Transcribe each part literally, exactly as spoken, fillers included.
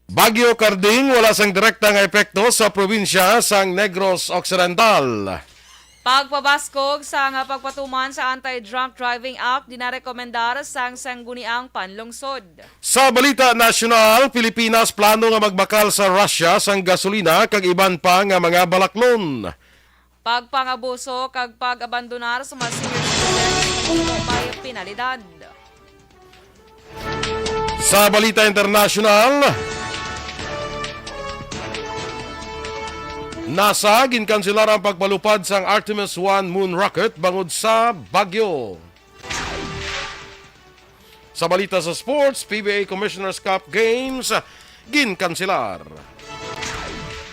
Bagyo Karding wala sang direkta nga epekto sa probinsya sang Negros Occidental. Pagpabaskog sang pagpatuman sa Anti-Drunk Driving Act ginarekomendar sang Sangguniang Panlungsod. Sa balita nasyonal, Pilipinas plano nga magbakal sa Russia sang gasolina kag iban pa nga mga balaklon. Pagpangabuso kag pag-abandonar sa mga senior citizens may penalidad. Sa balita internasyonal, NASA ginkanselar ang pagpalupad sang Artemis one moon rocket bangod sa bagyo. Sa balita sa sports, P B A Commissioner's Cup Games ginkanselar.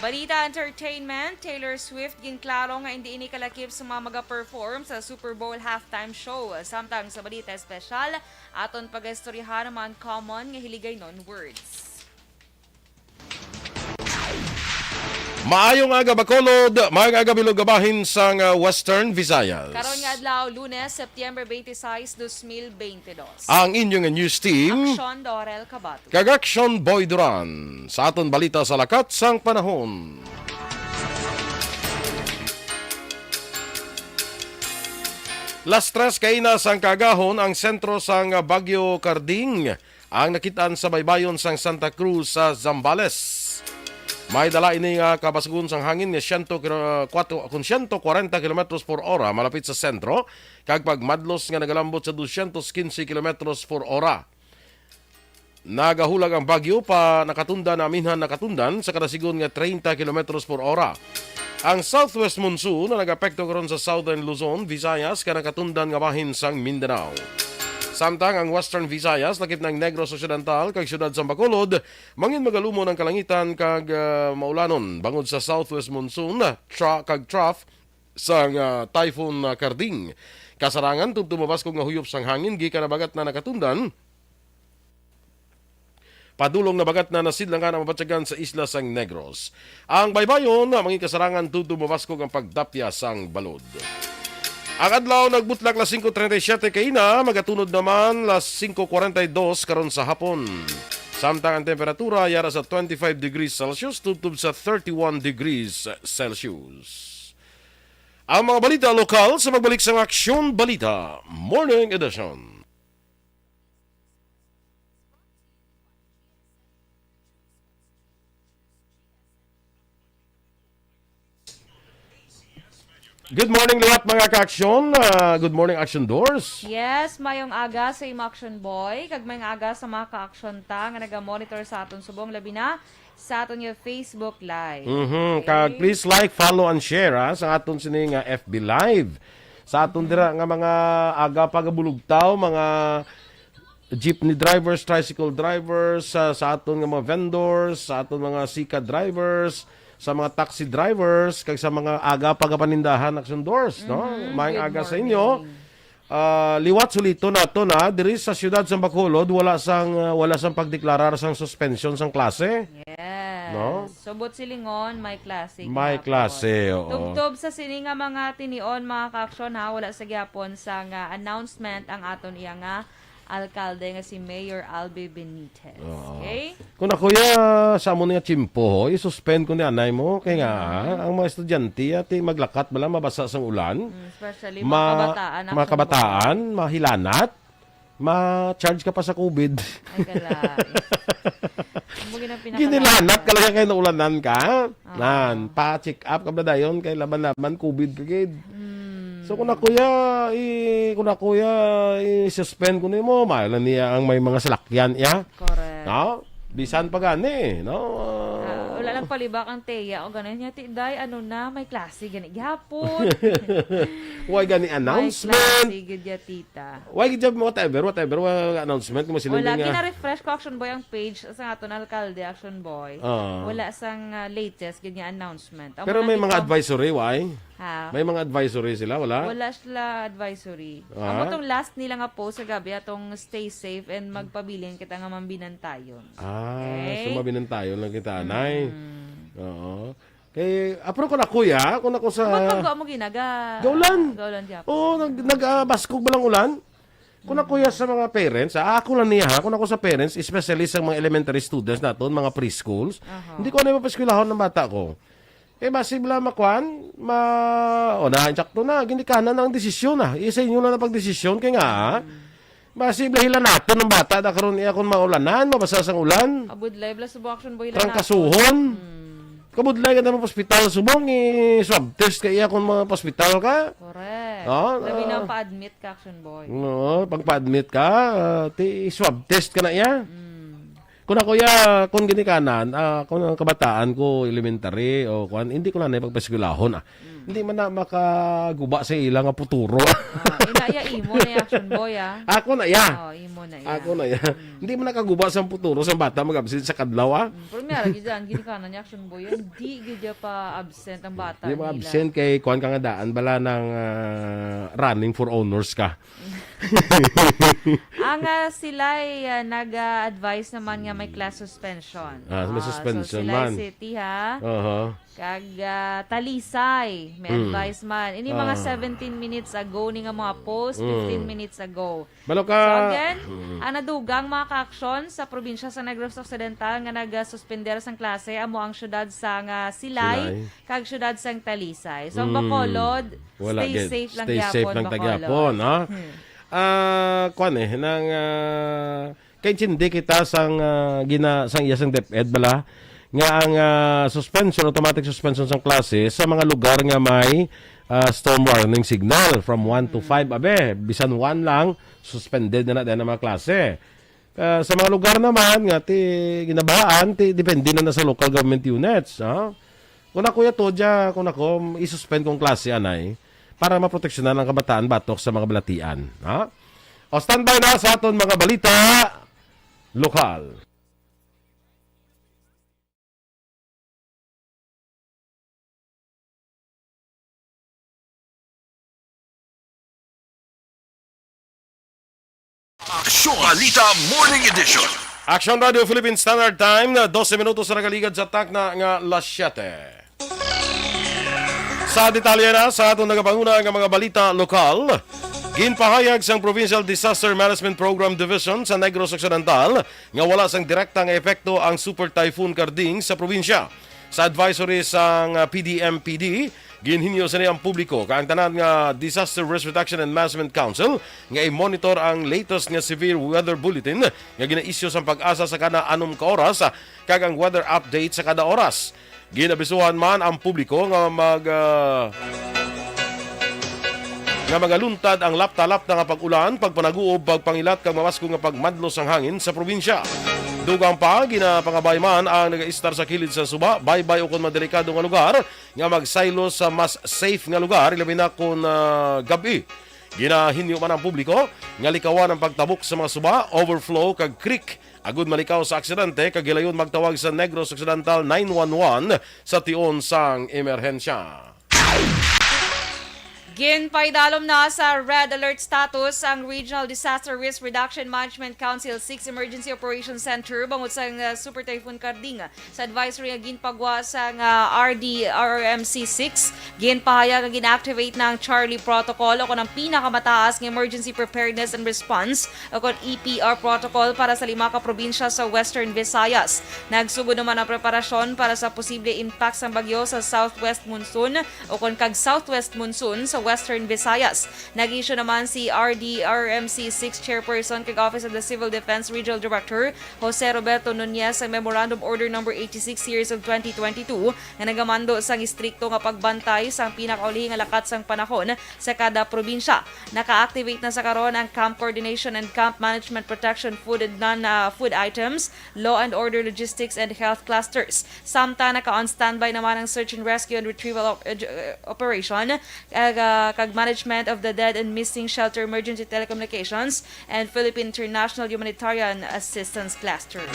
Balita entertainment, Taylor Swift ginklaro nga indi ini kalakip sa mga maga-perform sa Super Bowl halftime show. Samtang sa balita espesyal, aton pagaistoryahan ang mga uncommon nga Hiligaynon words. Maayong aga, Bacolod. Maayong aga, bilog nga bahin sang, ah, Western Visayas. Karon nga adlaw, Lunes, September twenty-six, dos mil veinte dos. Ang inyo nga news team, Aksyon Dorel Cabato kag Aksyon Boy Duran. Sa aton balita sa lakat sang panahon. Las tres kaina sang kaagahon ang sentro sang Bagyo Karding ang nakit-an sa baybayon sang Santa Cruz sa Zambales. May dala ini nga kabasagon sang hangin nga siyento kilo-, kwatro, kun siyento kwarenta kilometros por ora malapit sa sentro, kag pagmadlos nga nagalambot sa dosyentos kinse kilometros por ora. Nagahulag ang bagyo pa nakatundan, aminhan nakatundan sa kada sigon nga treinta kilometros por ora. Ang southwest monsoon na nag-apekto karon sa Southern Luzon, Visayas, kag nakatundan nga bahin sang Mindanao. Samtang ang Western Visayas, lakip na ang Negros Occidental kag siyudad sang Bacolod, mangin magalumon ang kalangitan kag, ah, maulanon bangod sa southwest monsoon, tra-, kag trough sang, ah, Typhoon, ah, Karding. Kasarangan tubtob mabaskog nga huyop sang hangin gikan habagat na nakatundan. Padulong na habagat na nasidlangan ang mabatyagan sa isla sang Negros. Ang baybayon, mangin kasarangan tubtob mabaskog ang pagdapya sang balod. Ang adlaw nagbutlak las singko treinta y siete kaina, magatunod naman las singko kwarenta y dos karon sa hapon. Samtang ang temperatura yara sa twenty-five degrees Celsius tubtob sa thirty-one degrees Celsius. Ang mga balita lokal sa pagbalik sang Aksyon Balita Morning Edition. Good morning liwat, mga ka-aksyon. Ah, good morning, Action Doors. Yes, mayong aga sa imo, Action Boy, kag mayong aga sa mga ka-aksyon ta nga naga-monitor sa aton subong, labi na sa aton nga Facebook Live. Mhm. Kag Okay. please like, follow, and share, ha, sa aton sini nga F B Live. Sa aton Mhm. dira nga mga aga pagabulugtaw, mga jeepney drivers, tricycle drivers, sa, sa aton nga mga vendors, sa aton mga sika drivers, sa mga taxi drivers, kag sa mga aga pagapanindahan, Action Doors, no? Mhm. May Good aga sa inyo. morning. Ah, liwat suliton nato na diri sa siyudad sa Bacolod, wala sang, ah, wala sang pagdeklarar sang suspension sang klase. Yes. No? Subot silingon, may klase May gihapon. klase, oo. Tubtob sa sini nga mga tinion, mga ka-aksyon, ha, wala sa gihapon sang, ah, announcement ang aton iya nga alkalde nga si Mayor Albi Benitez. Oo. Okay? Kung ako ya, sa amo nga tiyempo, ho, i-suspend ko ni anay mo. Kay nga, Mhm. ang mga estudyante, ati, maglakat, bala, mabasa sang ulan. Mm, especially Ma-, mga kabataan, mga actually, kabataan, mahilanat, ma-charge ka pa sa covid. Ay, kala. Amo gid ang pinaka- Ginilanat ka lang kay naulanan ka. Oo. Nan, pa-check up ka ba dayon kay laban-laban covid ka gid. Mm. So, kung ako ya, i-, kung ako ya, i-suspend ko nimo, maayo lang niya ang may mga salakyan, ya? Correct. No? Bisan pa gani, no? Ah, wala lang palibak ang Teya o ganun niya, "Ti, day, ano na, may klase gani gihapon." Why gani May announcement? klase gid ya, tita. Why gid ya, whatever, whatever, wala announcement, kung masilin Wala, din nga. gina-refresh ko, Action Boy, ang page sa aton alkalde, Action Boy. Ah. Wala sang, ah, latest gid nga announcement. Amo Pero lang may mga ito. advisory, why? Ha? May mga advisory sila, wala? Wala sila advisory. Ah. Amo tong last nila nga post sa gabi, atong "Stay safe and magpabilin kita nga mambinantayon." Ah, Okay? so mabinantayon lang kita, anay. Mm. Oo. Kay, apro ko na, kuya, kung ako sa Ba't pag mo ginaga-, Gaulan. gaulan gihapon? Oo, nag-, nag-, ah, baskog ba lang ulan? Kung ako ya sa mga parents, ah, ako lang niya, ha, kung ako sa parents, especially sa mga elementary students naton, mga preschools, Aha. hindi ko na mapaskwelahon ng bata ko. Eh, basi bala makuan, ma-, o na, insakto na, ginikanan ang desisyon, ah. Isa inyo lang na pagdesisyon, kay nga, ah, basi bala hila naton ng bata, da karon iya kung maulanan, mabasa sang ulan. Kabudlay, bala subong action boy, hila naton. Trangkasuhon. Hmm. Kabudlay ka naman pa ospital, subong, i-swab test ka iya kung mga pa-ospital ka. Correct. Ah, Labi na ah. pa-admit ka, action boy. Oo, pag pa-admit ka, ah, ti swab test ka na iya. Mm. Kung ako ya, kung ginikanan, ah, kung ang kabataan ko elementary o kwan, hindi ko na na pagpaskwelahon, ah. Mm. Hindi man na makaguba sa ila nga puturo. Ah, ina ya imo na ya, action boy, ah. Ako na ya. Oh, imo na ya. Ako na ya. Mm. Hindi man nakaguba sa puturo sa bata mag-absent sa kadlaw, ah. Mm, pero may ara gyud ang ginikanan ni action boy, hindi gyud ya pa absent ang bata Hindi mo nila. absent kay kuan ka nga daan bala ng, ah, running for honors ka. Ang, ah, sila'y, ah, nag-a-advise naman nga may class suspension. Ah, may Ah, so suspension sila'y man. City, ha? Aha. Kag, ah, Talisay, may Hmm. advice man. Ini mga Ah. seventeen minutes ago ni nga mga post, Hmm. fifteen minutes ago. Balo ka. So again, Mm. ang nadugang mga kaaksyon sa probinsya sa Negros Occidental nga nagasuspender sang klase amo ang siyudad sang Silay, Silay. kag siyudad sang Talisay. So ang Mm. Bacolod, Wala stay gid. safe lang Stay gyapon, safe lang ta Bacolod. gyapon, ha? Hmm. Ah, kwan eh, nang, ah, kay intindi kita sang, ah, gina-, sang iya sang DepEd bala nga ang, ah, suspension, automatic suspension sang klase sa mga lugar nga may, ah, storm warning signal from one to Hmm. five. Abe, bisan one lang, suspended na na din ang mga klase. Ah, sa mga lugar naman nga ti ginabahaan, ti depende na, na sa local government units, ha? Kung ako ya to, dya, kung ako, isuspend kong klase, anay, para maproteksyonan ang kabataan batok sa mga balatian, ha? O, standby na sa aton mga balita lokal. Aksyon Balita Morning Edition. Aksyon Radio Philippine Standard Time, na dose minutos na nagaligad sa takna nga las siyete. Sa detalye na sa aton nagapanguna nga mga balita lokal, ginpahayag sang Provincial Disaster Management Program Division sa Negros Occidental nga wala sang direkta nga epekto ang Super Typhoon Karding sa probinsya. Sa advisory sang, ah, P D M P D, ginhinyo sini ang publiko kag ang tanan nga Disaster Risk Reduction and Management Council nga i-monitor ang latest nga severe weather bulletin nga gina-issue sang PAGASA sa kada anom ka oras, ah, kag ang weather update sa kada oras. Ginabisuhan man ang publiko nga mag, ah, nga magaluntad ang lapta-lapta nga pag-ulan, pagpanaguob, pagpangilat kag mabaskog nga pagmadlos ang hangin sa probinsya. Dugang pa, ginapangabay man ang nagaistar sa kilid sa suba, baybay ukon mga delikado nga lugar nga magsaylo sa mas safe nga lugar, ilabi na kon, ah, gab-i. Ginahinyo man ang publiko nga likawan ang pagtabok sa mga suba, overflow kag creek. Agud malikaw sa aksidente kag gilayon, magtawag sa Negros Occidental nine one one sa tion sang emerhensya. Ginpaidalom na sa red alert status ang Regional Disaster Risk Reduction Management Council six Emergency Operations Center bangod sa, uh, Super Typhoon Karding. Sa advisory nga ginpagwa sang R D R M C six, ginpahayag nga gina-activate na ang Charlie Protocol o kon ang pinakamataas nga Emergency Preparedness and Response o kon E P R protocol para sa lima ka probinsya sa Western Visayas. Nagsugod naman ang preparasyon para sa posible impact sang bagyo sa southwest monsoon o kon kag southwest monsoon sa Western Visayas. Nag-issue naman si R D R M C six Chairperson kag Office of the Civil Defense Regional Director Jose Roberto Nunez ang Memorandum Order Number eighty-six Series of twenty twenty-two nga nagamando sang istrikto nga pagbantay sang pinakaulihi nga lakat sang panahon sa kada probinsya. Naka-activate na sa karon ang Camp Coordination and Camp Management Protection Food and Non, ah, Food Items, Law and Order Logistics and Health Clusters. Samtang naka-on standby naman ang Search and Rescue and Retrieval op-, eh, Operation, kag, ah, kag Management of the Dead and Missing Shelter Emergency Telecommunications and Philippine International Humanitarian Assistance Cluster.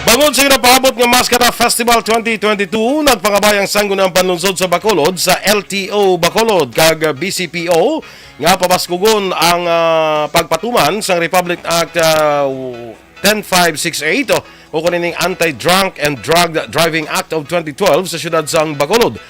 Bangod sa ginapaabot nga Maskata Festival twenty twenty-two, nagpangabay ang Sangguniang Panlungsod sa Bacolod sa L T O Bacolod kag B C P O nga pabaskugon ang, ah, pagpatuman sang Republic Act, ah, ten five six eight o, o kanining Anti-Drunk and Drug Driving Act of twenty twelve sa siyudad sang Bacolod.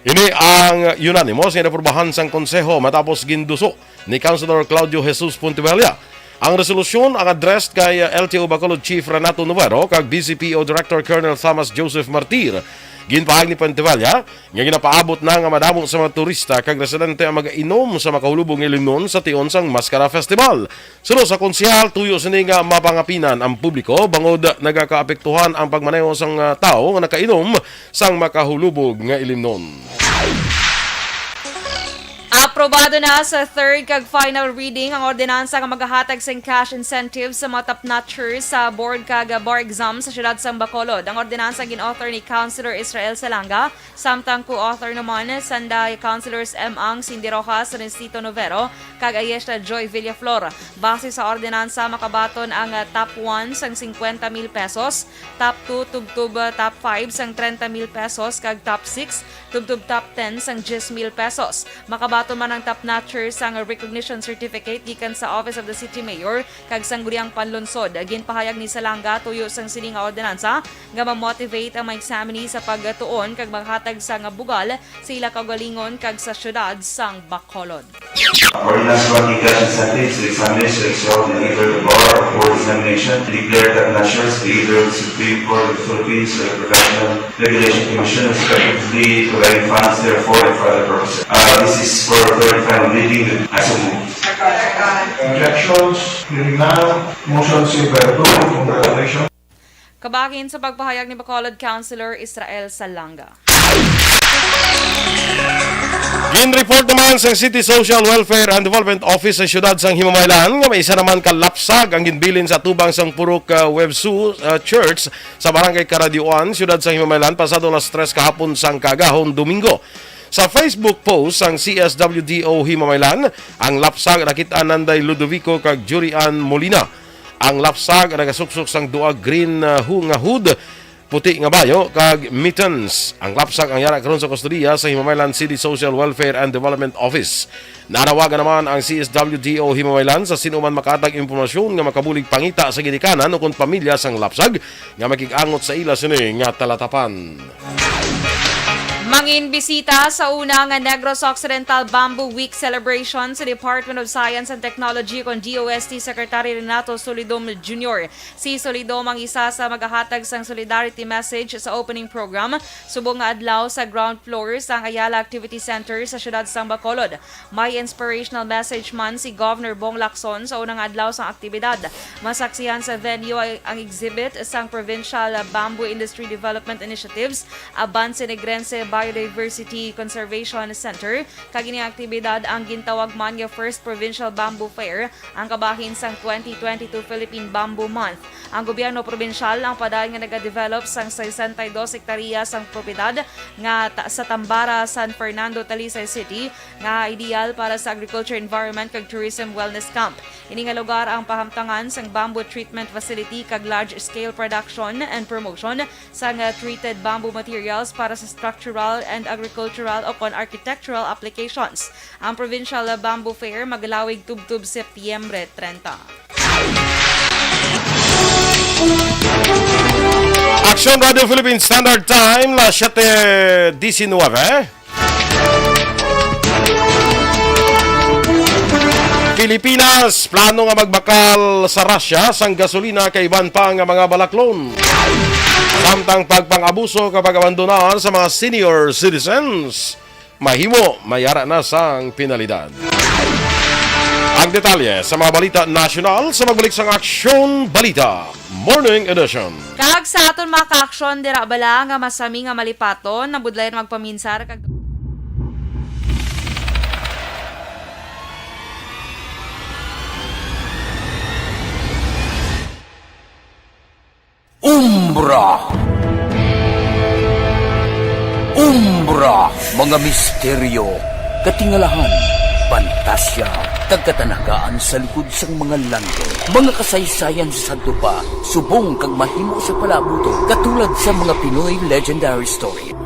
Ini ang unanimous nga inaprubahan sang Konseho matapos ginduso ni Councilor Claudio Jesus Pontevella. Ang resolusyon ang addressed kay L T O Bacolod Chief Renato Novero kag B C P O Director Colonel Thomas Joseph Martir. Ginpahayag ni Pontevella nga ginapaabot na nga madamo sa mga turista kag residente ang mag-inom sa makahulubong nga ilimnon sa tion sang Mascara Festival. Suno sa konsehal, tuyo sini nga mapangapinan ang publiko bangod nagakaapektuhan ang pagmaneho sang, ah, tawo nga nakainom sang makahulubog nga ilimnon. Aprobado na sa third kag final reading ang ordinansa nga magahatag sing cash incentives sa mga top notchers sa board kag bar exam sa siyudad sang Bacolod. Ang ordinansa gin-author ni Councilor Israel Salanga, samtang co-author naman sanda Councilors M. Ang Cindy Rojas, Rencito Novero, kag Ayesha Joy Villaflor. Base sa ordinansa, makabaton ang, ah, top one sang singkwenta mil pesos, top two tubtob, ah, top five sang trenta mil pesos, kag top six tubtob top ten sang diyes mil pesos. Makabaton man ang top notcher sang recognition certificate gikan sa Office of the City Mayor kag Sangguniang Panlungsod. Ginpahayag ni Salanga, tuyo sang sini nga ordinansa nga ma-motivate ang mga examinee sa pagtuon kag maghatag sang bugal sa ila kaugalingon kag sa siyudad sang Bacolod. Ordinance granting cash incentives to examination excelled in either the bar or examination, declared top notchers to either the Supreme Court of the Philippines or the Professional Regulation Commission, respectively, providing funds therefore and for other purposes. Uh, this is for third and final reading. I so move. Objections? Hearing none, motion six by two. Congratulations. Kabahin sa pagpahayag ni Bacolod Councilor Israel Salanga. Gin-report naman sang City Social Welfare and Development Office sa siyudad sang Himamaylan nga may isa naman ka lapsag ang ginbilin sa atubang sang Purok, ah, Websu, ah, Church sa Barangay Karadioan, siyudad sang Himamaylan, pasado alas tres kahapon sang kaagahon, Domingo. Sa Facebook post sang C S W D O Himamaylan, ang lapsag nakit-an nanday Ludovico kag Jurian Molina. Ang lapsag nagasuksok sang dua green, ah, hu-, nga hood, puti nga bayo, kag mittens. Ang lapsag ang yara karon sa kustodiya sa Himamaylan City Social Welfare and Development Office. Nanawagan naman ang C S W D O Himamaylan sa sino man makahatag impormasyon nga makabulig pangita sa ginikanan ukon pamilya sang lapsag nga makig-angot sa ila sini nga talatapan. Mangin bisita sa una nga Negros Occidental Bamboo Week celebration sa Department of Science and Technology kon D O S T Secretary Renato Solidom Junior. Si Solidom ang isa sa magahatag sang solidarity message sa opening program subong nga adlaw sa ground floor sang Ayala Activity Center sa siyudad sang Bacolod. May inspirational message man si Governor Bong Lacson sa unang adlaw sang aktibidad. Masaksihan sa venue ay ang exhibit sang Provincial Bamboo Industry Development Initiatives, Abanse Negrense Biodiversity Conservation Center, kag ini nga aktibidad ang gintawag man nga First Provincial Bamboo Fair, ang kabahin sang twenty twenty-two Philippine Bamboo Month. Ang gobyerno probinsyal ang padayon nga nagadevelop sang sesenta y dos hektarya sang propiedad nga ta-, sa Tambara, San Fernando, Talisay City, nga ideal para sa agriculture environment kag tourism wellness camp. Ini nga lugar ang pahamtangan sang bamboo treatment facility kag large-scale production and promotion sang, ah, treated bamboo materials para sa structural and agricultural o kon architectural applications. Ang Provincial Bamboo Fair magalawig tubtob Setyembre treinta. Aksyon Radio Philippine Standard Time, las siete diecinueve. Pilipinas, plano nga magbakal sa Russia sang gasolina kay iban pa nga mga balaklon. Samtang pagpang-abuso kag pag-abandonar sa mga senior citizens, mahimo may ara na sang penalidad. Ang detalye sa mga balita nasyonal sa pagbalik sang Aksyon Balita Morning Edition. Kag sa aton mga kaaksyon dira bala nga masami nga malipaton, nabudlayan magpaminsar kag Umbra. Umbra, mga misteryo, katingalahan, pantasya, kag katanagaan sa likod sang mga langit. Mga kasaysayan sa sadto pa, subong kag mahimo sa palabuton, katulad sa mga Pinoy legendary story.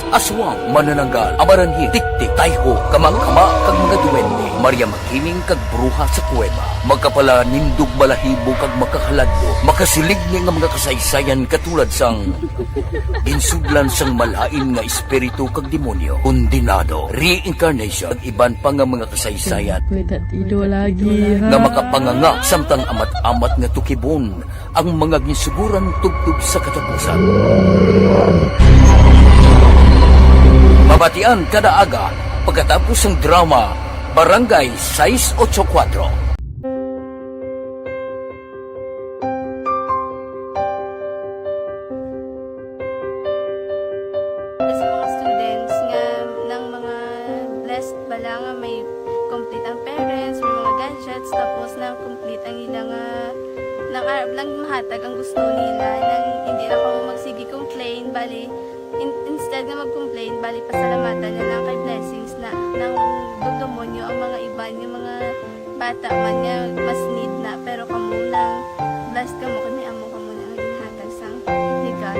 Aswang, manananggal, amaranhil, tiktik, tayho, kamakama, kag mga duwende. Maria Mag- Ining kag bruha sa kuweba, makapalanindog balahibo kag makakaladlo, makasilig ni nga mga kasaysayan katulad sang ginsudlan sang malain nga espiritu kag demonyo, kondenado, reincarnation, kag iban pa nga mga kasaysayan May tatido lagi, ha? nga makapanganga samtang amat-amat nga tukibon ang mga ginsuguran tubtob sa katapusan. Mabatian kada aga pagkatapos sang drama Barangay sais ocho kuwatro. Sa mga students nga nang mga blessed bala nga may complete ang parents, may mga gadgets, tapos na complete ang ila nga nang arab lang mahatag ang gusto nila, nang hindi na kamo magsige complain, bali, in- instead nga mag-complain, bali, pasalamatan na lang kay blessings na nang dumdumonyo ang mga iban, yung mga bata man nga mas need na, pero kamo nang blessed kamo kay may amo kamo na nga ginhatag sang legal.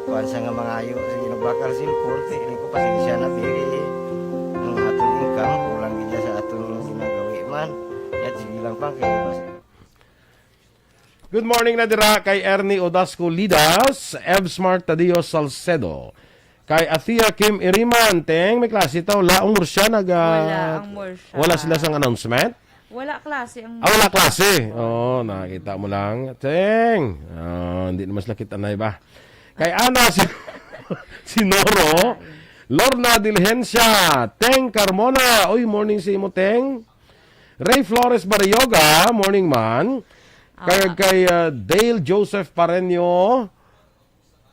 Kuwan sa nga mangayo, sige, nagbakal sin korte, ini ko, pasensya na, biri. Ang aton income, kulang gid sa aton ginagawi man. Yat, sige lang, pang, kay bas- Good morning na dira kay Ernie Odasco Lidas, Ev Smart Tadeo Salcedo, kay Athea Kim Iriman, Teng, may klase ta, wala ang Murcia, nag, ah, Wala ang Murcia. Wala sila sang announcement? Wala klase ang Ah, wala klase. Oo, nakita mo lang. Teng. Ah, hindi naman sila kita na iba. Kay Ana si Sinoro, Lorna Diligencia, Teng Carmona. Uy, morning sa imo, Teng. Ray Flores Barrioga, morning man. Kay, Ah. kay, ah, Dale Joseph Pareño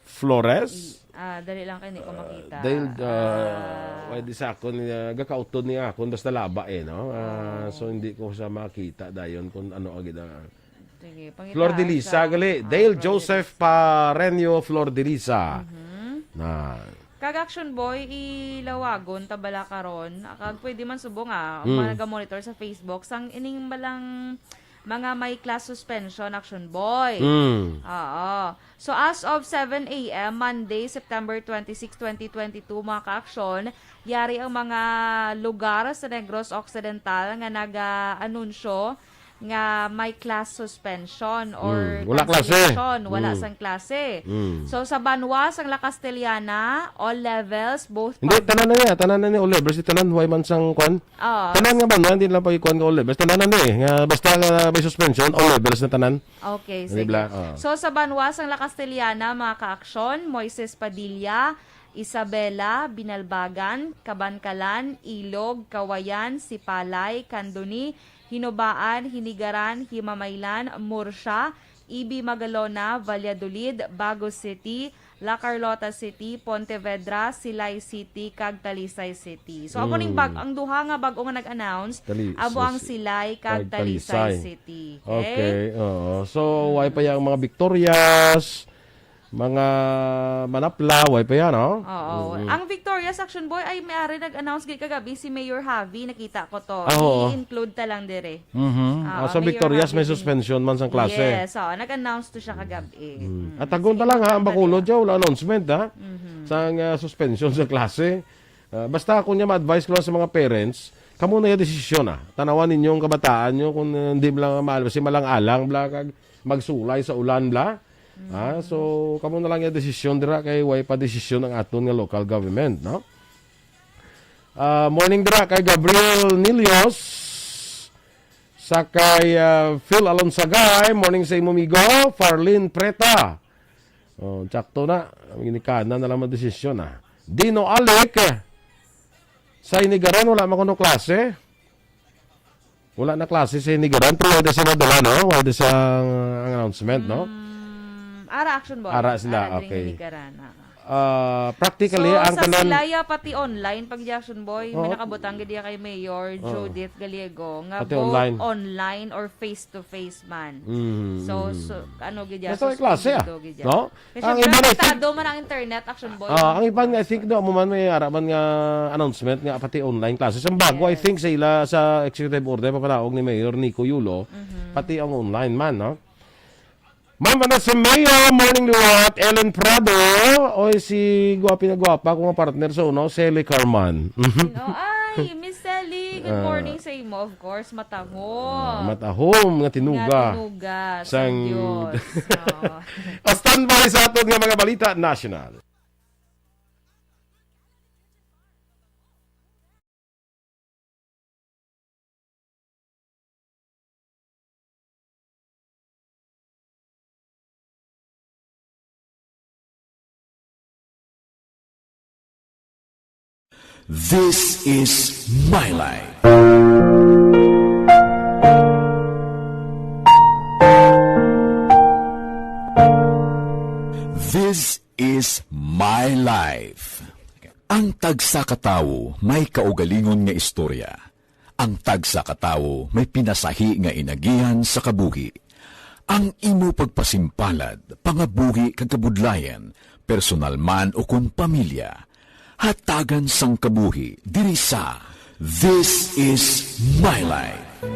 Flores. Ah, dali lang kay hindi ko Ah, makita. Dale, ah, Ah. pwede sa akon, ah, gakautod ni akon, basta laba eh, no? Ah, Oh. so hindi ko sa makita dayon kung ano ang gina- Sige, pangita Flor de Lisa, sa, gali. ah, Dale Flor de Joseph Lisa. Pareño Flor de Lisa. Mhm. Na. Kag Action Boy, ilawagon ta bala karon. Kag pwede man subong, ah, ang Hmm. mga nagamonitor sa Facebook, sang ining balang mga may class suspension, Action Boy. Hmm. Oo. So, as of seven a m, Monday, September twenty-six, twenty twenty-two, mga ka-aksyon, yari ang mga lugar sa Negros Occidental nga naga-anunsyo nga may class suspension or Mm, wala klase. cancellation, wala Mm. sang klase. Mm. So, sa banwa sang La Castellana, all levels, both Hindi, pub- tanan na niya, tanan na niya, all levels, di tanan, huway man sang kwan. Ah. Tanan nga banwa, hindi lang pag-ikwan nga all levels, tanan na niya eh. Nga basta nga may suspension, all levels na tanan. Okay, Hindi sige. bla-, ah. So, sa banwa sang La Castellana, mga ka-aksyon, Moises Padilla, Isabela, Binalbagan, Kabankalan, Ilog, Kawayan, Sipalay, Candoni, Hinobaan, Hinigaran, Himamaylan, Murcia, Ibi, Magalona, Valladolid, Bago City, La Carlota City, Pontevedra, Silay City, kag Talisay City. So, amo ning Mm. bag-, ang duha nga bag-o nga nag-announce, Talisay amo ang Ci-, Silay kag kag Talisay Talisay. City. Okay? Okay, oo. So, Mm. way pa yang mga Victorias, mga Manapla, way pa yan, no? Oo. Mm. Ang Victorias, Action Boy, ay may ari nag-announce gid kagabi si Mayor Javi, nakita ko to. Ah, oo. I-include ta lang dire. Mhm. Oo, Ah, sa Mayor Victorias, Javi may din. suspension man sang klase. Yes, oo, nag-announce to siya kagabi. Mm. Mm. At tagon Sige, ta lang, ha, ang maganda Bacolod, to. Diya, wala announcement, ha? Mhm. Sang, ah, suspension sa klase. Ah, basta ako niya ma-advise ko lang sa mga parents, kamo na yung desisyon, ah. Tanawan ninyo ang kabataan nyo kung, ah, hindi mo lang maalam, si malang-alang, bla, kag magsulay sa ulan, bla. Ah, Mm. so, kamo na lang yung desisyon, dira kay way pa desisyon ang aton nga local government, no? Ah, morning dira kay Gabriel Nilios, sa kay, ah, Phil Alonsagay, morning sa imo, migo, Farlin Preta. Oh, tsakto na. Ang ginikanan na lang ang desisyon, ah. Dino Alec, sa Inigaran, wala man kuno klase. Wala na klase si Nigaran, pero wala sila dala, no? Wala sa ang announcement, no? Mm, ara, Action Boy. Ara sila, Ara diri okay. Nigaran, ah. Ah, practically, So, ang sa tanan Silaya, pati online, pag Action Boy, may Oo. nakabutang gid iya kay Mayor Oo. Judith Gallego, nga Pati both online. online or face-to-face man. Mhm, So, mhm. so, ano gid iya, Basta may klase, ah. suspendido gid iya. No? Kay Ang syempre, iba na, I think, apektado man ang internet, Action Boy. Ah, ang iban nga, I think, do, mo man may ara man nga announcement nga pati online classes. Ang bago, I Yes. think, sa ila sa executive order, papanaog ni Mayor Nico Yulo, Mhm. pati ang online man, no? Ma'am Vanessa Mayo, morning liwat. Ellen Prado, oy, si guwapi na guwapa, kung nga partner sa uno, Sally Carman. Mhm. No, ay, Miss Sally, good Ah. morning sa imo, of course, matahom. Ah, matahom nga tinuga. Nga tinuga, sa Sang Diyos. Oo. O, standby sa aton nga mga balita nasyonal. This is My Life. This is My Life. Ang tagsa ka tawo may kaugalingon nga istorya. Ang tagsa ka tawo may pinasahi nga inagihan sa kabuhi. Ang imo pagpasimpalad, pangabuhi kag kabudlayan, personal man o kon pamilya, hatagan sang kabuhi diri sa This Is My Life.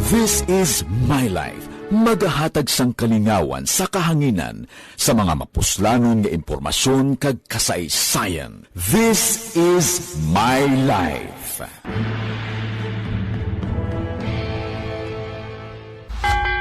This Is My Life, magahatag sang kalingawan sa kahanginan sa mga mapuslanon nga impormasyon kag kasaysayan. This is my life.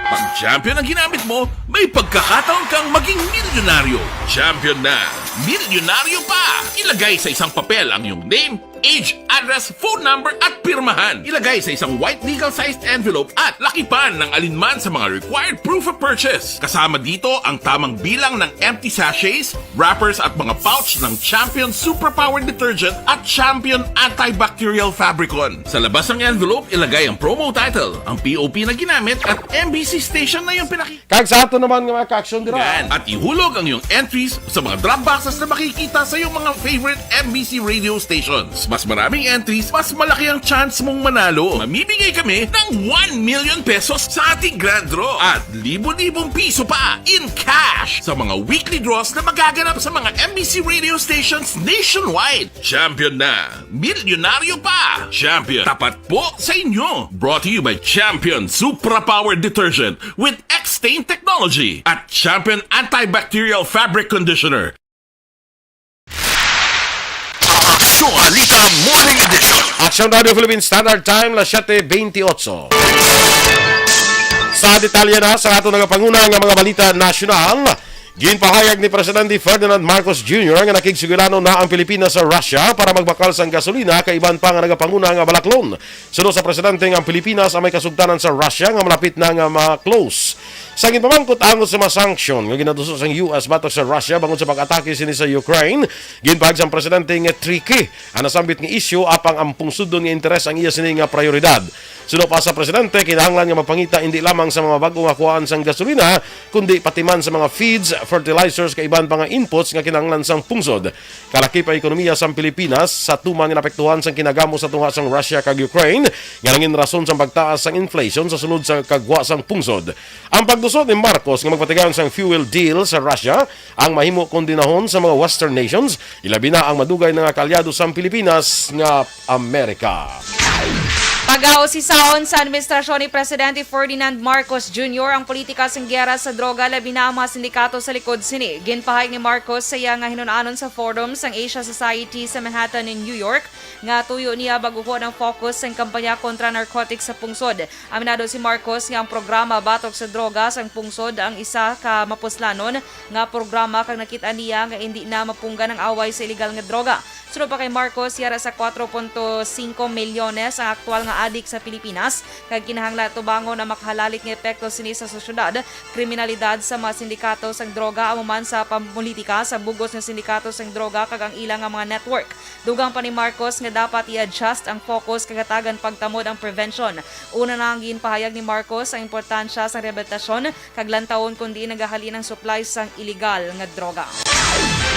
Pag champion ang ginamit mo, may pagkakataon kang maging milyonaryo. Champion na, milyonaryo pa! Ilagay sa isang papel ang iyong name, age, address, phone number, at pirmahan. Ilagay sa isang white legal-sized envelope at lakipan ng alinman sa mga required proof of purchase. Kasama dito ang tamang bilang ng empty sachets, wrappers, at mga pouch ng Champion Superpower Detergent at Champion Antibacterial Fabricon. Sa labas ng envelope, ilagay ang promo title, ang P O P na ginamit, at M B C station na iyong pinaki- Kag sa ato naman nga mga ka-aksyon dira. Yan. At ihulog ang iyong entries sa mga drop boxes na makikita sa iyong mga favorite M B C radio stations. Mas maraming entries, mas malaki ang chance mong manalo. Mamimigay kami ng one million pesos sa ating grand draw at libo-libong piso pa in cash sa mga weekly draws na magaganap sa mga M B C radio stations nationwide. Champion na! Milyonaryo pa! Champion, tapat po sa inyo. Brought to you by Champion Supra Power Detergent with X-Stain Technology at Champion Antibacterial Fabric Conditioner. Aksyon Balita Morning Edition. Aksyon Radio Philippine Standard Time, las siete veintiocho. Sa detalye na sa ato nagapanguna nga mga balita nasyonal, ginpahayag ni Presidente Ferdinand Marcos Junior nga nakigsugilanon na ang Pilipinas sa Russia para magbakal sang gasolina kay iban pa nga nagapanguna nga balaklon. Suno sa presidente nga ang Pilipinas ang may kasugtanan sa Russia nga malapit na nga ma-close. Sa ginpamangkot angot sa mga sanction nga ginaduso sang U S batok sa Russia bangod sa pag-atake sini sa Ukraine, ginpahayag sang presidente nga tricky ang nasambit nga isyu, apang ang pungsudon nga interes ang iya sini nga prioridad. Suno pa sa presidente, kinahanglan nga magpangita indi lamang sa mga bag-o nga kuhaan sang gasolina, kundi pati man sa mga feeds, fertilizers, kag iban pa nga inputs nga kinahanglan sang pungsod. Kalaki pa ekonomiya sang Pilipinas sa tuman nga naapektuhan sang kinagamo sa tunga sang Russia kag Ukraine, nga nangin rason sang pagtaas sang inflation sa sulod sa kagwa sang pungsod. Ang pagduso ni Marcos nga magpatigayon sang fuel deal sa Russia ang mahimo kondinahon sa mga Western nations, ilabi na ang madugay na nga kaalyado sang Pilipinas nga Amerika. Pagausisaon sa administrasyon ni Presidente Ferdinand Marcos Junior ang politika sang giyera sa droga, labi na ang mga sindikato sa likod sini. Ginpahayag ni Marcos sa iya nga hinun-anon sa Forum sang Asia Society sa Manhattan in New York nga tuyo niya bag-uhon ang focus sang kampanya kontra narcotics sa pungsod. Aminado si Marcos nga ang programa batok sa droga sang pungsod ang isa ka mapuslanon nga programa kag nakit-an niya nga indi na mapunggan ang away sa iligal nga droga. Suno pa kay Marcos, yara sa kuwatro punto singko milyones ang aktual nga adik sa Pilipinas, kag kinahanglan tubangon ang makahalalik nga epekto sini sa sosyedad, kriminalidad, sa mga sindikato sang droga, amo man sa pamolitika sa bug-os nga sindikato sang droga kag ang ila nga mga network. Dugang pa ni Marcos nga dapat i-adjust ang focus kag hatagan pagtamod ang prevention. Una na ang ginpahayag ni Marcos ang importansya sang rehabilitasyon kag lantawon kon diin nagahalin ang supply sang iligal nga droga.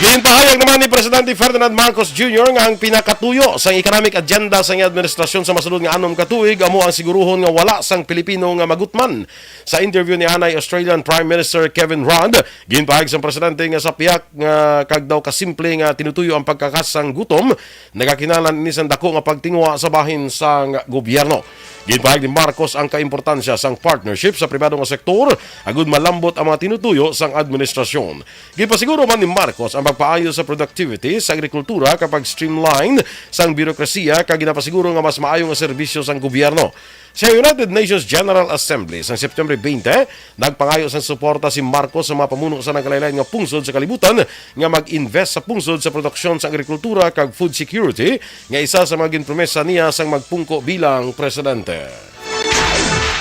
Ginpahayag naman ni Presidente Ferdinand Marcos Junior nga ang pinakatuyo sang economic agenda sang iyang administrasyon sa masulod nga anom ka tuig amo ang siguruhon nga wala sang Pilipino nga magutman. Sa interview ni anay Australian Prime Minister Kevin Rudd, ginpahayag sang presidente nga sa pihak nga kag daw kasimple nga tinutuyo ang pagkakas sang gutom, nagakinahanglan ini sang dako nga pagtinguha sa bahin sang gobyerno. Ginpahayag ni Marcos ang kaimportansya sang partnership sa pribado nga sektor agud malambot ang mga tinutuyo sang administrasyon. Ginpasiguro man ni Marcos ang pagpaayo sa productivity sa agrikultura kag pag-streamline sang birokrasiya kag ginapasiguro nga mas maayo nga serbisyo sang gobyerno. Sa United Nations General Assembly sang September twenty, nagpangayo sang suporta si Marcos sa mga pamuno sa nagkalain-lain nga pungsod sa kalibutan nga mag-invest sa pungsod sa produksyon sa agrikultura kag food security, nga isa sa mga ginpromesa niya sang magpungko bilang presidente.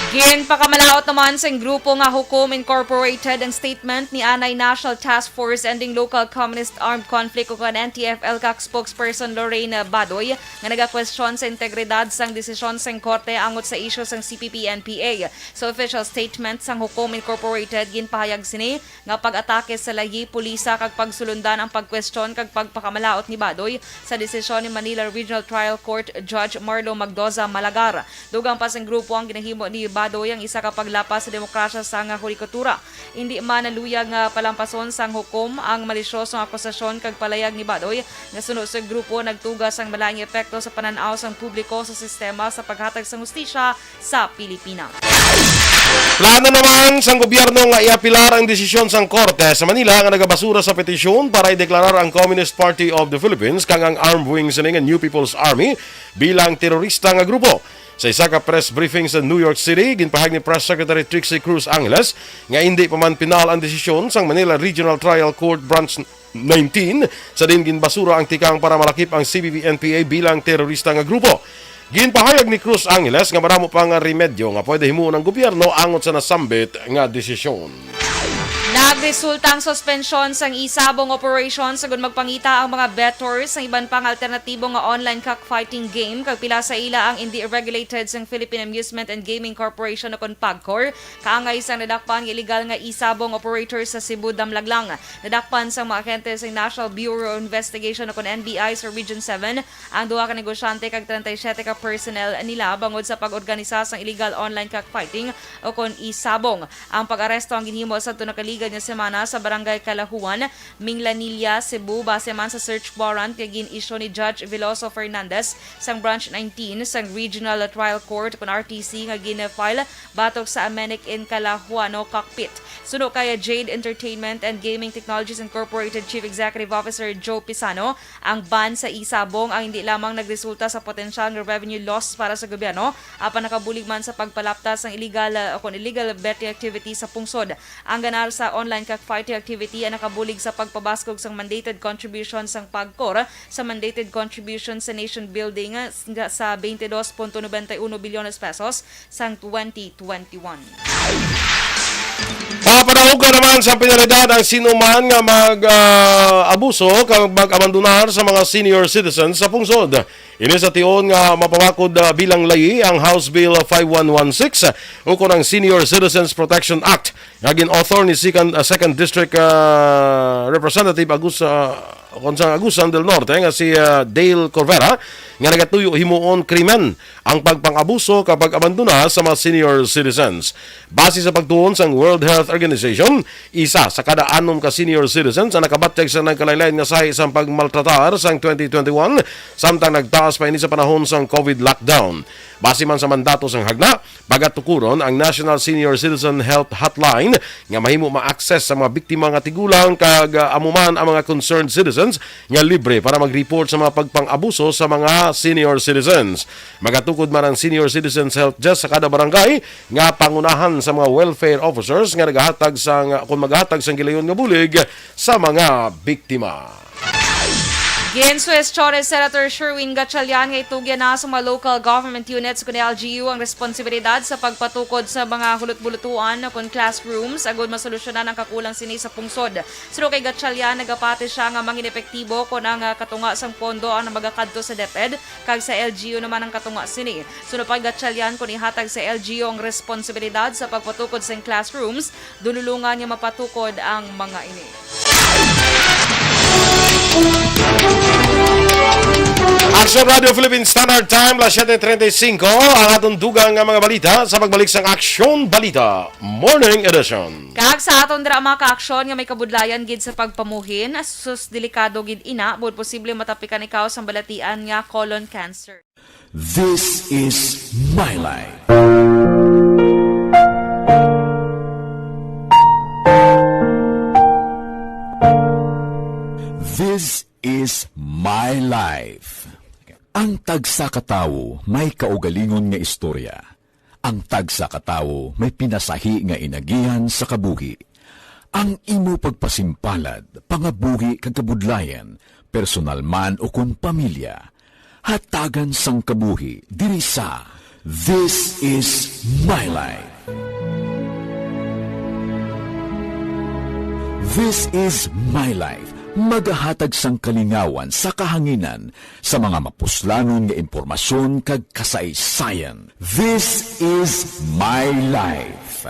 Ginpakamalaot naman sang grupo nga Hukom Incorporated ang statement ni anay National Task Force Ending Local Communist Armed Conflict o kon N T F L kag spokesperson Lorraine Badoy nga nagakwestiyon sa integridad sang desisyon sang korte angot sa isyu sang C P P N P A. Sa official statement sang Hukom Incorporated, ginpahayag sini nga pag-atake sa layi, pulisa kag pagsulundan ang pagkwestiyon kag pagpakamalaot ni Badoy sa desisyon ni Manila Regional Trial Court Judge Marlo Magdoza Malagar. Dugang pa sang grupo, ang ginahimo ni Badoy ang isa ka paglapas sa demokrasya sang hudikatura. Indi man naluyag nga palampason sang hukom ang malisyosong akusasyon kag palayag ni Badoy nga suno sa grupo nagtuga sang malain nga epekto sa panan-aw sang publiko sa sistema sa paghatag sang hustisya sa Pilipinas. Plano naman sang gobyerno nga iapilar ang desisyon sang korte sa Manila nga nagabasura sa petisyon para ideklarar ang Communist Party of the Philippines kag ang armed wing sini nga New People's Army bilang terorista nga grupo. Sa isa ka press briefing sa New York City, ginpahayag ni Press Secretary Trixie Cruz Angeles nga indi pa man pinal ang desisyon sang Manila Regional Trial Court Branch nineteen, sa diin ginbasura ang tikang para malakip ang C P P N P A bilang terorista nga grupo. Ginpahayag ni Cruz Angeles nga madamo pa nga remedyo nga pwede himuon ang gobyerno angot sa nasambit nga desisyon. Nagresulta ang suspensyon sang isabong operation, sugod magpangita ang mga bettors sang iban pang alternatibo nga online cockfighting game, kag pila sa ila ang indi regulated sang Philippine Amusement and Gaming Corporation o kon PAGCOR, kaangay sang nadakpan nga illegal nga isabong operator sa Cebu, Damlaglang. Nadakpan sang mga ahente sang National Bureau of Investigation o kon N B I sa Region seven ang duha ka negosyante kag treinta y siete ka personnel nila bangod sa pag-organisa sang illegal online cockfighting o kon isabong. Ang pag-aresto ang ginhimo sa tulo ka ligad nga semana sa Barangay Calajuan, Minglanilla, Cebu, base man sa search warrant nga gin-issue ni Judge Veloso Fernandez sang Branch nineteen sang Regional Trial Court o kon R T C nga gin-file batok sa Amenic in Calajuano Cockpit. Suno kay Jade Entertainment and Gaming Technologies Incorporated Chief Executive Officer Joe Pisano, ang ban sa isabong ang hindi lamang nagresulta sa potensyal nga revenue loss para sa gobyerno, apan nakabulig man sa pagpalapta sang illegal, uh, o kon illegal betting activity sa pungsod. Ang ganar sa online cockfighting activity ang nakabulig sa pagpabaskog sang mandated contribution sang PAGCOR sa mandated contribution sa nation building, uh, sa twenty-two point nine one bilyones pesos sang twenty twenty-one. Papanahugan naman sa penalidad ang sino man nga mag, ah, abuso kag mag-abandonar sa mga senior citizens sa pungsod. Ini sa tion nga mapabakod, ah, bilang layi ang House Bill five one one six, ah, ukon ang Senior Citizens Protection Act nga gin-author ni Second, ah, Second District, ah, Representative Agus-, ah, Gonzang Agusan del Norte nga si, ah, Dale Corvera nga nagatuyo himuon krimen ang pagpang-abuso kag pag-abandona sa mga senior citizens. Base sa pagtuon sang World Health Organization, isa sa kada anom ka senior citizens ang nakabatyag sa nagkalain-lain nga sahi sang pagmaltratar sang twenty twenty-one, samtang nagtaas pa ini sa panahon sang COVID lockdown. Base man sa mandato sang hagna, pagatukuron ang National Senior Citizen Health Hotline nga mahimo ma-access sa mga biktima nga tigulang kag, ah, amo man ang mga concerned citizens nga libre para mag-report sa mga pagpang-abuso sa mga senior citizens. Magatukod man ang Senior Citizens Health Desk sa kada barangay nga pangunahan sa mga welfare officers nga nagahatag sang, kung magahatag sang gilayon nga bulig sa mga biktima. Ginsuwestyon ni Senator Sherwin Gatchalian nga itugyan na sa mga local government units, kun L G U, ang responsibilidad sa pagpatukod sa mga hulot-bulutuan o kun classrooms agud masolusyonan ang kakulang sini sa pungsod. Suno kay Gatchalian, nagapati sia nga mangin-epektibo kon ang, ah, katunga sang pondo ang magakadto sa DepEd kag sa L G U naman ang katunga sini. Suno pa, Gatchalian, kon ihatag sa L G U ang responsibilidad sa pagpatukod sang classrooms, dunulungan nga mapatukod ang mga ini. Aksyon Radio Philippine Standard Time, las siete treinta y cinco, ang atong dugang nga mga balita sa pagbalik sang Aksyon Balita Morning Edition. Kag sa aton dira, mga kaaksyon, nga may kabudlayan gid sa pagpamuhin, sus, delikado gid ina, buot posible matapikan ikaw sang balatian nga colon cancer. This is my life. This is my life. Ang tagsa ka tawo may kaugalingon nga istorya. Ang tagsa ka tawo may pinasahi nga inagihan sa kabuhi. Ang imo pagpasimpalad, pangabuhi kag kabudlayan, personal man ukon pamilya, hatagan sang kabuhi diri sa This Is My Life. This Is My Life, magahatag sang kalingawan sa kahanginan sa mga mapuslanon nga impormasyon kag kasaysayan. This Is My Life.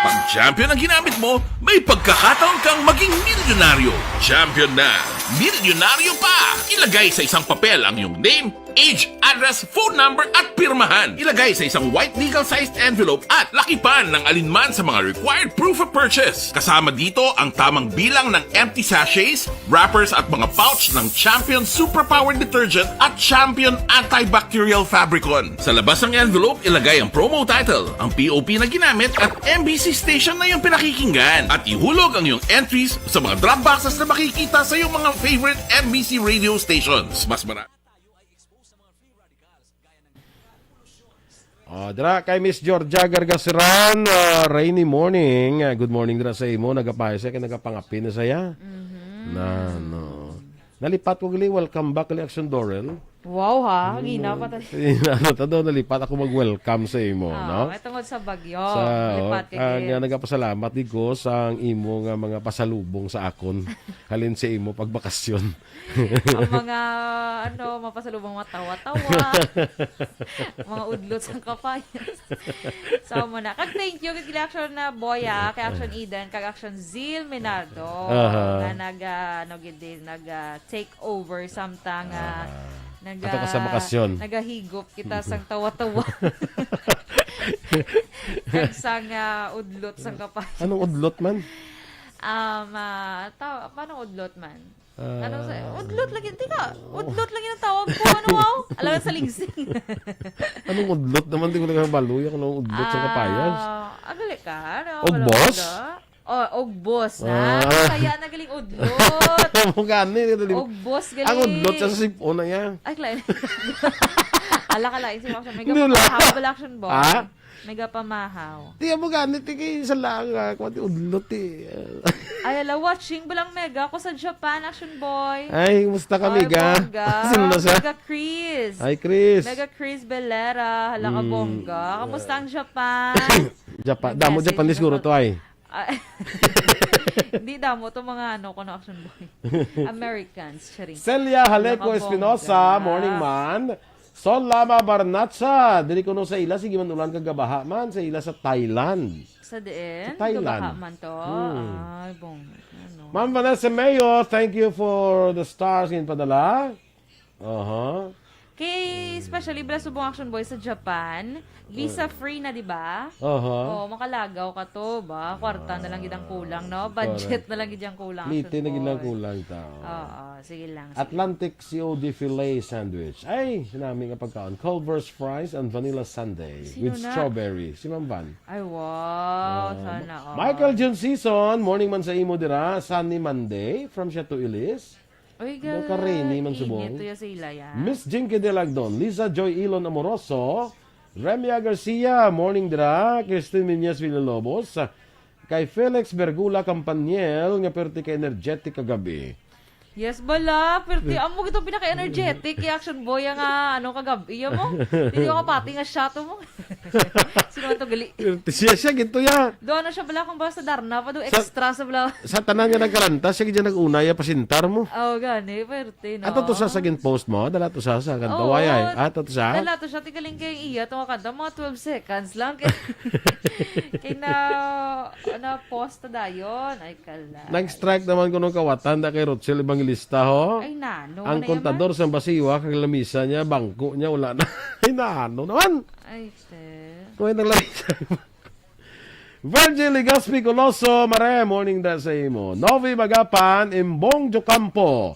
Pag champion ang ginamit mo, may pagkakataon kang maging milyonaryo. Champion na, milyonaryo pa! Ilagay sa isang papel ang iyong name, age, address, phone number, at pirmahan. Ilagay sa isang white legal-sized envelope at lakipan ng alinman sa mga required proof of purchase. Kasama dito ang tamang bilang ng empty sachets, wrappers, at mga pouch ng Champion Superpower Detergent at Champion Antibacterial Fabricon. Sa labas ng envelope, ilagay ang promo title, ang P O P na ginamit, at M B C station na iyong pinakikinggan. At ihulog ang iyong entries sa mga drop boxes na makikita sa iyong mga favorite M B C radio stations. Mas marami. Ah, dira kay Miss Georgia Gargasiran, ah, rainy morning. Ah, good morning dira sa imo. Nagapahay siya kay nagapangapin na siya. Mhm. Na, no. Nalipat ko gali, welcome back gali, Action Dorel. Wow, ha? Ano Gina mo? Pa talaga. Ano, ta daw, nalipat ako mag-welcome sa imo, Ah, no? Ay, tungod sa bagyo. Sa, Nalipat oh, ka ah, gid. Nga nagapasalamat di ko sa ang imo nga mga pasalubong sa akon. Halin sa imo pagbakasyon. Ang mga, ano, mapasalubong, mga tawa-tawa. Mga udlot sang kapayas. So, mo na. Kag thank you, kay Action na Boya, kay Action Eden, kag Action Zil Minardo. Aha. Nga nag, ah, ano, gid din, nag, ah, take over samtang, ah, Ah. nag, Ato ka sa ah, bakasyon. Nagahigop kita sang tawa-tawa. Kag sang, ah, udlot sang kapayas. Anong udlot man? Um, ah, ta-, paano udlot man? Ah. Ano sa, udlot lagi, di ka, udlot lagi ang tawag ko, ano, wow? Alangan sa lingsing. Anong udlot naman? Di ko nakabaloy ako ng udlot sa kapayas. Ah, agali ka, ano, Ugbos? Wala ka. Oh, ugbos, ha? Ah. Kaya na galing udlot. Amo gani, dali. Ugbos, galing. Ang udlot sa sipon na yan. Ay, klaro. Ala ka lang, si Action. May Hindi, wala. Kapamahaw, wala, Action Boy. Ha? Mega pamahaw. Di mo gani, tigi, isa lang, ah, kung ati udlot, eh. Ay, ala, watching, balang Mega, ako sa Japan, Action Boy. Ay, kumusta ka, Ay, Mega? Bongga. Sino na siya? Mega Chris. Ay, Chris. Mega Chris Belera, hala ka, Mm. Bongga. Kamusta ang Japan? Japan. Ang Damo message Japanese na guro pa. To, ay. Ah, hindi damo to mga ano, kuno Action Boy. Americans, charing. Celia Haleco Nakabongga. Espinosa, morning, man. Sol Lama Barnacha, diri kuno sa ila, sige man ulan kag gabaha man, sa ila sa Thailand. Sa diin? Sa Thailand. Gabaha man to? Hmm. Ay, bong, ano. Ma'am Vanessa Mayo, thank you for the stars nga padala. Aha. Kay, especially, bala subong Action Boy sa Japan, visa free na, di ba? Aha. Oh, makalagaw ka to ba? Kwarta na lang gid ang kulang, no? Correct. Budget na lang gid ang kulang, Action Boy. Liti na gid lang kulang ta, oh. Oo, sige lang, sige. Atlantic C O D fillet sandwich. Ay, sinami nga pagkaon. Culver's fries and vanilla sundae Sino with na? Strawberry. Si Ma'am Van. Ay, wow. Ah, sana all. Michael Jun Season, morning man sa imo dira. Sunny Monday from Siato Ilis. Uy, Daw ka rainy man subong. Init to ya sa ila, ya. Miss Jinky Delagdon, Liza Joy Ilon Amoroso, Remia Garcia, morning dira, Christine Miñez Villalobos, Kay Felix Bergula Campaniel nga perti ka energetic kagabi. Yes, bala. Perti, amo gito pinaka-energetic. Kay Action Boy nga, ano, kagabi. Iya mo? Hindi ko kapati nga shot mo. Sino man to gali? Perti siya, siya, gito ya. Do, ano siya bala kung basta Darna pa do, Sa- extra sa bala. Sa tanan nga nagkaranta, siya gid nag-una ya pasintar mo. Oh, gani, perti, no? Ato to sa sa gin-post mo, dala to sa sa kanta, Oo. Wayay. Ato to sa? Dala to siya, tigaling kay iya, to nga kanta, mga twelve seconds lang. Kay, kay na, na-post na dayon. Ay, kala. Nag-strike naman kuno kawatan da kay Rochelle Evangelista, ho? Ay, nano, Ang ano kontador yaman? Sa basiwa, kag lamisa niya, bangko niya, wala na. Ay, nano naman. Ay, te. Kuha ng lamisa. Virgil Legaspi Coloso, Mare, morning da sa imo. Novi Magapan, Imbong Jocampo.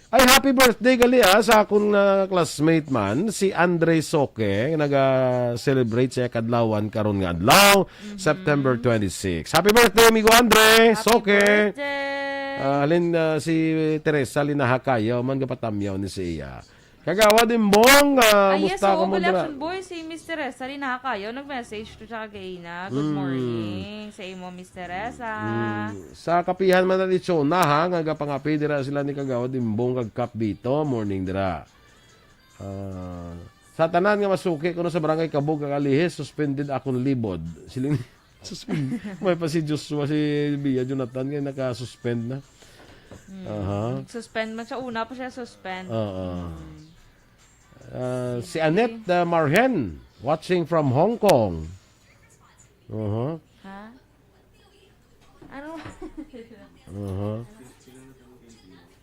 Ay, happy birthday gali, ah, sa akong, ah, classmate man, si Andre Soque, naga-celebrate sa kadlawan karon nga adlaw, Mhm. September twenty-six. Happy birthday, amigo Andre Happy Soque. Birthday! Ah, halin, ah, si Teresa Linaha Kayaw man gapatamyaw ni siya. Kagawad Imbong, ah, Ah, yes, musta ka oo, mo dira? Collection Boy, si Miss Teresa Linaha Kayaw, nag-message to siya kagaina. Good Mm. morning sa imo, Miss Teresa. Mm. Sa kapihan man na lechona, ha, nga gapangapi dira sila ni Kagawad Imbong kag Kap Bito, morning dira. Ah, sa tanan nga masuki kuno sa Barangay Kabog kag Alihis, suspended akong libod. Siling, suspend. May pa si Joshua, si Bia Jonathan nga naka-suspend na. Hmm. Aha. Suspend man siya. Una pa siya suspend. Oo. Hmm. Ah, si Sige. Annette, ah, Marhen, watching from Hong Kong. Aha. Ha? Ano? Aha.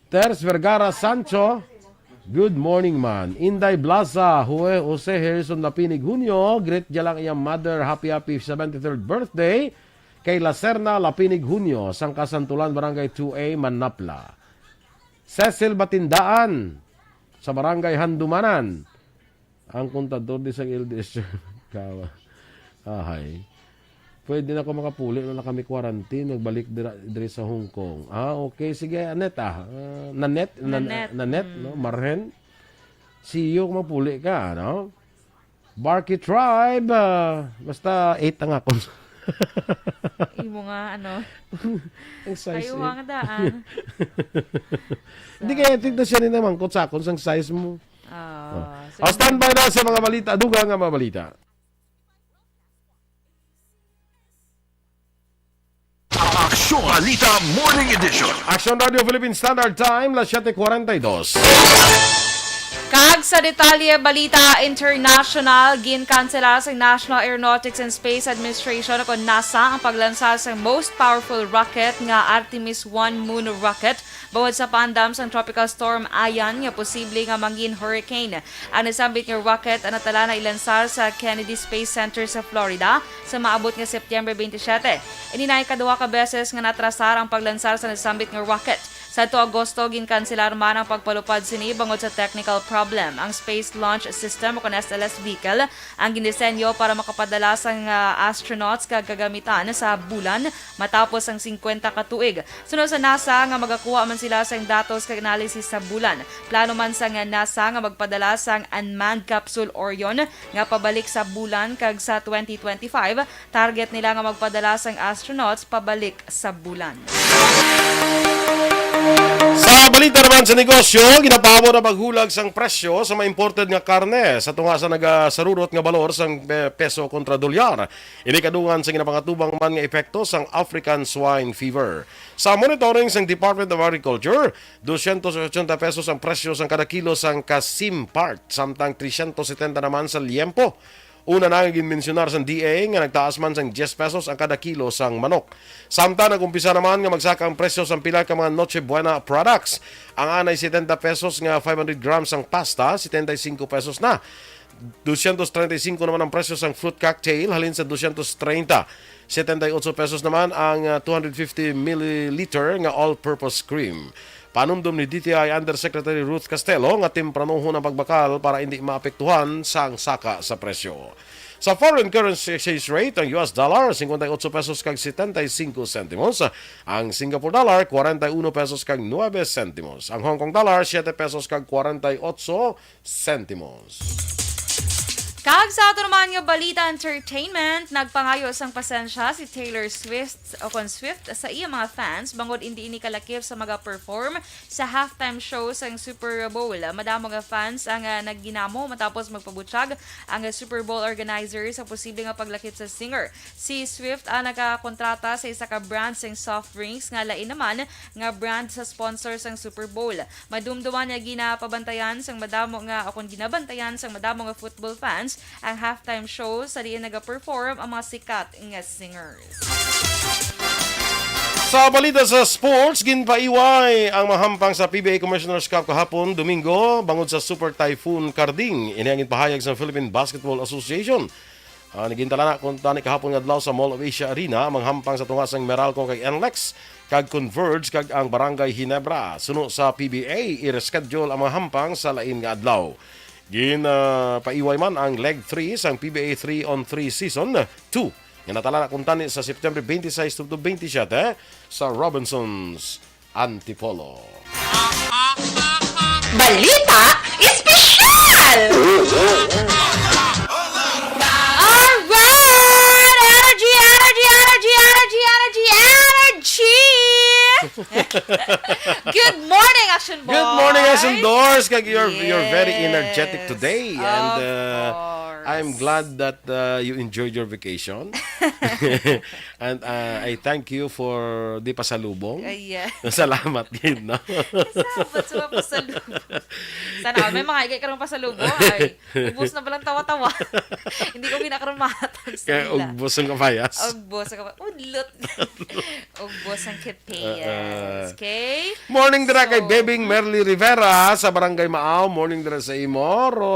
Ters Vergara Sancho, good morning, man. Inday Blaza, Hue, Jose Harrison Lapinig Junio, greet dya lang iyang mother, happy, happy seventy-third birthday. Kay Lacerna Lapinig Junio, sang Kasantulan, Barangay two A, Manapla. Cecil Batindaan, sa Barangay Handumanan. Ang kontador di sang L D S chairman. Kawa. Ahay. Pwede na ko makapuli, wala kami quarantine, nagbalik dira, diri sa Hong Kong. Ah, okay. Sige, Annette, ah. Ah, Nanette, Nan-, Nanette. Nanette, Mm. no? Marhen. See you kung mapuli ka, no? Barky Tribe, ah, basta eight ang akon. Imo nga, ano? Ang size, Kayo eh. Nga daan. Hindi kaya, tignan siya ni naman kung sa akon sang size mo. Ah, Oh. so Oh, standby na sa mga balita, dugang nga mga balita. Aksyon Balita Morning Edition. Aksyon Radio Philippine Standard Time, las siete cuarenta y dos. Kag sa detalye, balita international, ginkansela sa National Aeronautics and Space Administration o NASA ang paglansa sa most powerful rocket nga Artemis one moon rocket bangod sa paandam sang Tropical Storm Ian nga posible nga mangin hurricane. Ang nasambit nga rocket ang natala na ilansar sa Kennedy Space Center sa Florida sa maabot nga September twenty-seven. Ini na ikaduha ka beses nga natrasar ang paglansar sa nasambit nga rocket. Sadto Agosto, ginkanselar man ang pagpalupad sini bangod sa technical problem. Ang Space Launch System o kon S L S vehicle ang gindisenyo para makapadala sang, ah, astronauts kag kagamitan sa bulan matapos ang singkwenta ka tuig. Suno sa NASA nga magakuha man sila sang datos kag analysis sa bulan. Plano man sang NASA nga magpadala sang unmanned capsule Orion nga pabalik sa bulan kag sa twenty twenty-five, target nila nga magpadala sang astronauts pabalik sa bulan. Sa balita naman sa negosyo, ginapaabot ang paghulag sang presyo sa mga imported nga karne sa tunga sa nagasarurot nga balor sang pe-, peso kontra dolyar. Ini kadungan sa ginapangatubang man nga epekto sang African Swine Fever. Sa monitoring sang Department of Agriculture, dosyentos ochenta pesos ang presyo sang kada kilo sang kasim part, samtang tresyentos setenta naman sa liempo. Una na nga ginmensyonar sang D A nga nagtaas man sang diyes pesos ang kada kilo sang manok. Samtang nag-umpisa naman nga magsaka ang presyo sang pila ka mga Noche Buena products. Ang anay setenta pesos nga five hundred grams ang pasta, setenta y cinco pesos na. Dosyentos treinta y cinco naman ang presyo sang fruit cocktail, halin sa dosyentos treinta. Setenta y ocho pesos naman ang, ah, two hundred fifty milliliter nga all-purpose cream. Panumdom ni D T I Undersecretary Ruth Castelo nga tempranohon ang pagbakal para indi maapektuhan sang saka sa presyo. Sa foreign currency exchange rate, ang U S dollar, cincuenta y ocho pesos kag setenta y cinco centimos. Ang Singapore dollar, cuarenta y uno pesos kag nuebe centimos. Ang Hong Kong dollar, siete pesos kag cuarenta y ocho centimos. Kag sa ato naman nga balita entertainment, nagpangayo sang pasensya si Taylor Swift o kon Swift sa iya mga fans bangod indi ini kalakip sa maga-perform sa halftime show sang Super Bowl. Madamo nga fans ang, ah, nagginamo matapos magpabutyag ang, ah, Super Bowl organizer sa posible nga paglakip sa singer. Si Swift ang nagakontrata sa isa ka brand sang soft drinks nga lain naman nga brand sa sponsor sang Super Bowl. Madumduman nga ginapabantayan sang madamo nga, o kon ginabantayan sang madamo nga football fans ang halftime show sa diin nagaperform ang mga sikat nga singers. Sa balita sa sports, ginpaiway ang mahampang sa P B A Commissioner's Cup kahapon, Domingo, bangod sa Super Typhoon Karding. Ini ang ginpahayag sa Philippine Basketball Association. Ah, nagintala na kuntani kahapon nga adlaw sa Mall of Asia Arena ang manghampang sa tunga sang Meralco kag N L E X kag Converge kag ang Barangay Ginebra. Suno sa P B A, i-reschedule ang mga hampang sa lain nga adlaw. Gin, ah, paiway man ang Leg three sang P B A three on three Season two nga natala na kuntani sa September twenty-six to twenty-seven sa Robinsons Antipolo. Balita Espesyal! Alright! Energy, energy, energy, energy, energy, energy! Good morning, Action Boy! Good morning, Action Doors! Kag you're, you're very energetic today. And, uh, I'm glad that, uh, you enjoyed your vacation. And, uh, I thank you for the pasalubong. Ay, yeah. Salamat gid, no? Salamat sa mga pasalubong. Sana all may mga igay karong pasalubong. Ay, ubos na balang tawa-tawa. Hindi ko ginakaroon mahatag sa Kaya ila. Ubos ang kapayas. Ubos ang kapayas. Udlot. Ubos ang kit- Yes. Uh, uh. Okay? Morning dira kay So, Bebing Merly Rivera sa Barangay Maaw. Morning dira sa imo. Ro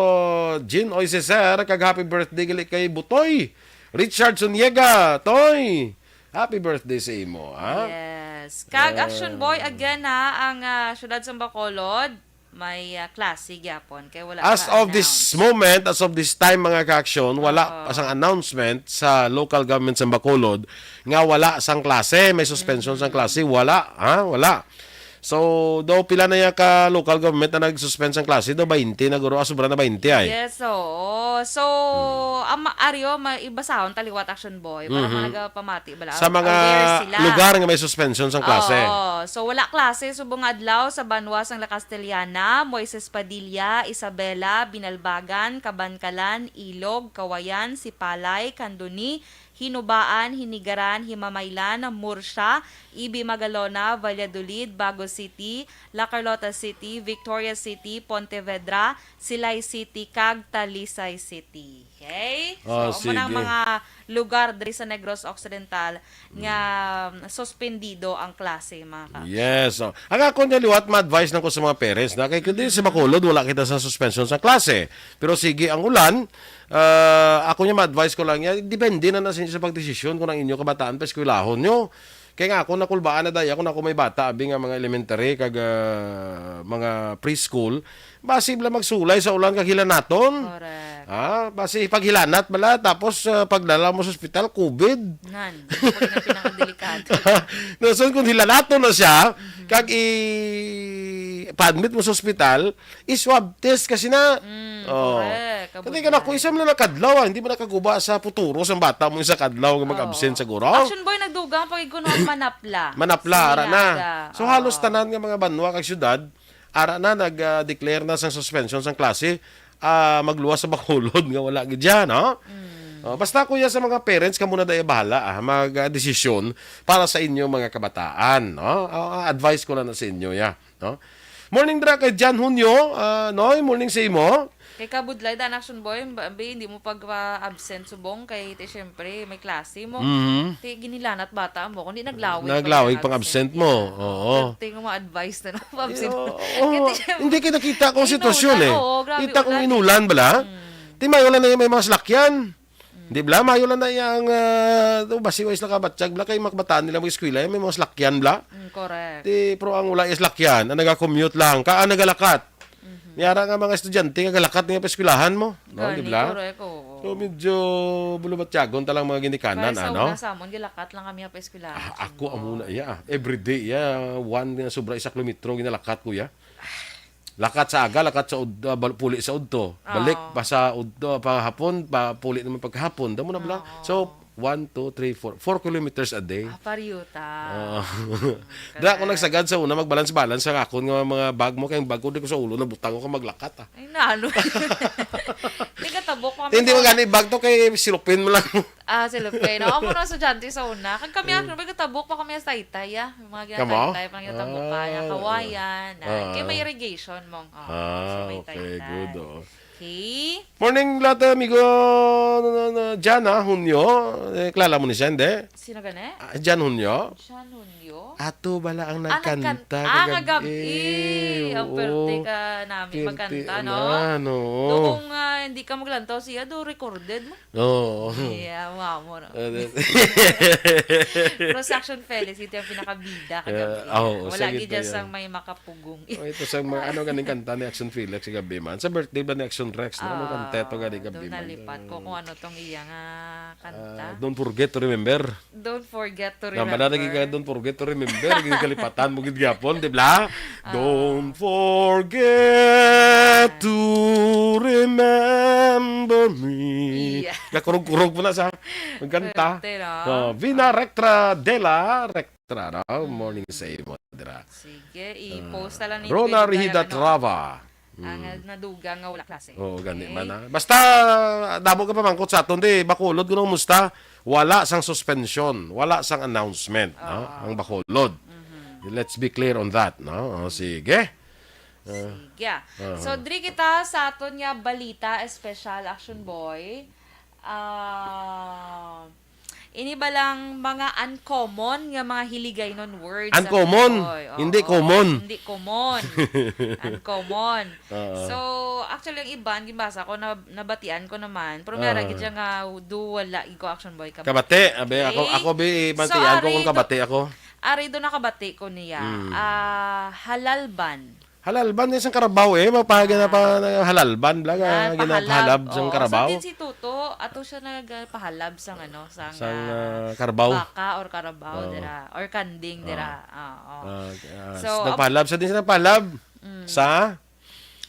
Jean Oiseser, kag happy birthday gali kay Butoy Richard Zuniega. Toy, happy birthday sa imo, ha? Yes. Kag Uh, Action Boy, again, ha, ang, ah, siyudad sa Bacolod, may, ah, klase gyapon kay wala As pa of this announce. Moment, as of this time, mga ka-action, wala Oo. pa sang announcement sa local government sa Bacolod nga wala sang klase, may suspension sang Mm. klase, wala, ha? Wala. So, daw pila na ya ka local government na nag-suspend sang klase? Daw twenty na guro, ah, sobra na twenty ay. Yes, oo. So, Hmm. ang ma-, Ario, ma-, ibasahon ta liwat, Action Boy, para Mhm. mga nagapamati bala, Sa mga aware sila. Lugar nga may suspension sang klase. Oo. So, wala klase subong nga adlaw sa banwa sang La Castellana, Moises Padilla, Isabela, Binalbagan, Kabankalan, Ilog, Kawayan, Sipalay, Candoni, Hinubaan, Hinigaran, Himamaylan, Murcia, Ibi Magalona, Valladolid, Bago City, La Carlota City, Victoria City, Pontevedra, Silay City, kag Talisay City. Okay? So, Oh, amo na ang sige. mga lugar diri sa Negros Occidental nga, Mm. um, suspendido ang klase, mga ka- Yes. Oh. Ang ako niya liwat, ma-advise lang ko sa mga parents na kay kundi sa Mm. Bacolod, wala kita sa suspension sa klase. Pero sige, ang ulan, ah, ako niya ma-advise ko lang niya, depende na na sa inyo sa pagdesisyon kung ang inyo kabataan pa eskwelahon nyo. Kaya nga ako, nakulbaan na daya, kung ako may bata, abi nga mga elementary, kag, ah, mga preschool, basi bala magsulay sa ulan kag hilanaton. Correct. Ah, basi paghilanat bala, tapos, ah, pagdala mo sa ospital, covid. Nan, ako na pinakadelikado. Nasun kung hilanaton na siya, Mhm. kag i-, pa-admit mo sa ospital, i-swab test kasi na. Mm, Oh. correct. Kabud Kasi ka na, na. kung isa man na nakadlaw, ah, hindi mo nakaguba sa futuro sa bata mo isa kadlaw nga mag-absent Oo. sa guro. Action Boy, nagdugang pag ikuno ang manapla. Manapla, Sa ara na. Niaga. So, halos Oo. tanan nga mga banwa kag syudad, ara na, nag, ah, declare na sang suspension sang klase, ah, magluwas sa Bacolod nga wala gid dyan, no? Mm. Oh, basta, kuya, sa mga parents, kamo na daya bahala, ah, mag, ah, desisyon para sa inyo mga kabataan, no? Ah, ah, advice ko lang na sa inyo, ya, no? Morning dira kay Jan Hunyo, ah, Noy, morning sa imo. Kay kabudlay dan, Action Boy, ba-, bi, hindi mo pag-absent subong kay ti, syempre, may klase mo. Mhm. Ti, ginilanat bata mo, kundi naglawig Naglawig pang pang absent absent mo. niya. Oo. Perti nga mga advice na, no? Absent. Oo. Kaya ti, syempre, Hindi kay nakita ko ang inulan, sitwasyon, eh. oo, grabe Kita kong ulan. inulan bala. Mm. Ti, may ulan na yung may mga salakyan. Mm. Di bala, may ulan na yung, ah, to, basi wa sila kabatyag bala, kay makabataan nila mag-eskwela, may mga salakyan bala. Mm, correct. Ti, pero ang wala is lakyan, ang nagakommute lang, ka, ang nagalakat. Mhm. May ara nga mga estudyante nga galakat nga pa eskwelahan mo, no? Gani, Di bala? correct, oo. So, medyo bulubatyagon talang mga ginikanan, Kaya sa ano? una, sa amon, galakat lang kami pa eskwelahan. Ah, ako, amo na, iya. Every day, iya. One nga sobra isa kilometro, ginalakat ko, iya. Lakat sa aga, lakat sa ud-, ah, bal-, puli sa udto. Balik Oo. pa sa udto, pa hapon, pa puli naman pagkahapon. Damo na bala. Oo. So, one, two, three, four. Four kilometers a day. Ah, pareho ta. Oo. Dira ako Correct. nagsagad sa una, magbalance-balance ang akon nga mga bag mo, kay ang bag ko di ko sa ulo, nabutang ko kag maglakat, ah. Ay, na, ano? Hindi ka tabok, mami, Hindi ko. magani bag to, kay silupin mo lang. Ah, silupin. Ako na estudyante sa una. Kag kami, Mm. ano, may katabok pa kami sa taytay, ah. Yung mga Kamo? ginataytay, mga ginatabok Ah, kaya, kawayan, ah. ah. Kaya may irrigation mong, oh, Ah, so may okay, taytay. good, oo. Okay. Morning, lahat, amigo, na, na, na, Jana Hunyo. Eh, kilala mo ni siya, hindi? Sino gani? Ah, Jan Hunyo? Jan Hunyo? Ato bala ang Ah, nagkanta nagkan-, ah, kagabi. kagabi. Ang Oo. perte ka namin Perte magkanta, no? na, no? Do kung, ah, hindi ka maglantaw siya, do recorded mo. Oo. Yeah, wow, mo, no? Ah, that- Pero si Action Felix, ito yung pinakabida kagabi. Ah, oo, Wala sa gid gitna dyan yan. sang may makapugong. Oh, ito sa mga, ano ganing kanta ni Action Felix sa gabi man? Sa birthday ba ni Action Rex? No? Ano kanta ito Ah, ganing gabi doon man? nalipat ko kung ano tong iya nga kanta. Ah, Don't Forget to Remember. Don't forget to Naman remember. natin ka, don't forget to remember. Yung kalipatan mo gid gyapon, di ba? Ah. Don't forget to remember me. Yeah. Kakurog-kurog mo na sa magkanta. Pwerte, no? Oh, Vina Ah. Rectra Dela Rectra, no? Mm. Morning sa imo, dira. Sige, Ah, i-post na lang ni Rona Pedro Rihida Dayang, ano, Trava. ang Mm. nadugang nga wala klase. Oo, gani Okay. man, ah. Basta, damo ka pamangkot sa aton, di, Bacolod, kung musta? Wala sang suspension, wala sang announcement, no? Oo. Ang Bacolod. Mhm. Let's be clear on that, no? O, sige. Ah. Sige. Aha. So, diri kita sa aton nga balita, special action boy. Ah, ini ba lang mga uncommon nga mga Hiligaynon words, Uncommon? action boy? Hindi Oo, common. hindi common. Uncommon. Oo. So, actually, ang iban, ginbasa ko, na, nabatian ko naman. Pero may Ah. ara gid siya nga, do wala, ikaw, action boy, kabati. Kabati, abi, ako, Okay. ako, bi, So, bantian ko ari kung do-, kabati ako. ari do nakabati ko niya. Mm. Ah, halalban. Halalban, isang karabaw, eh. Mapahagi na Ah. pa, na halalban, bla, nga Ah, ginapahalab pahalab. sang Oo. karabaw. So, din si Tuto, ato siya nagpahalab sang, ano, sang, Sang, ah, ah, karabaw. baka or karabaw, Oo. dira. Or kanding, Oo. dira. Oo. Ah, ah, So, s-, nagpahalab. Sa din siya nagpahalab? Mm. Sa?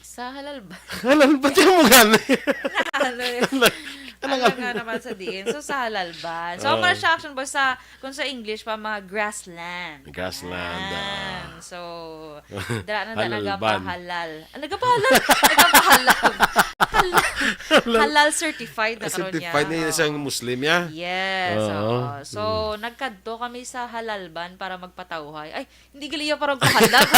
Sa halalban. Halalban, tiyan mo gani. Ano yun? Ano Ano nga? nga naman sa diin? So, sa halalban. So, Ah. mara siya action boy sa, kung sa English pa, mga grassland. Grassland, ah. Yan. So, dira na, dira Halalban. nagapahalal. Ah, nagapahalal. Nagapahalal. Halal. Halal. Halal certified na Ah, karon certified niya. na isang Oo. Muslim, ya? Yes, Oo. oo. So, Mm. nagkadto kami sa halalban para magpatawhay. Ay, Hindi gali iya parang pahalab.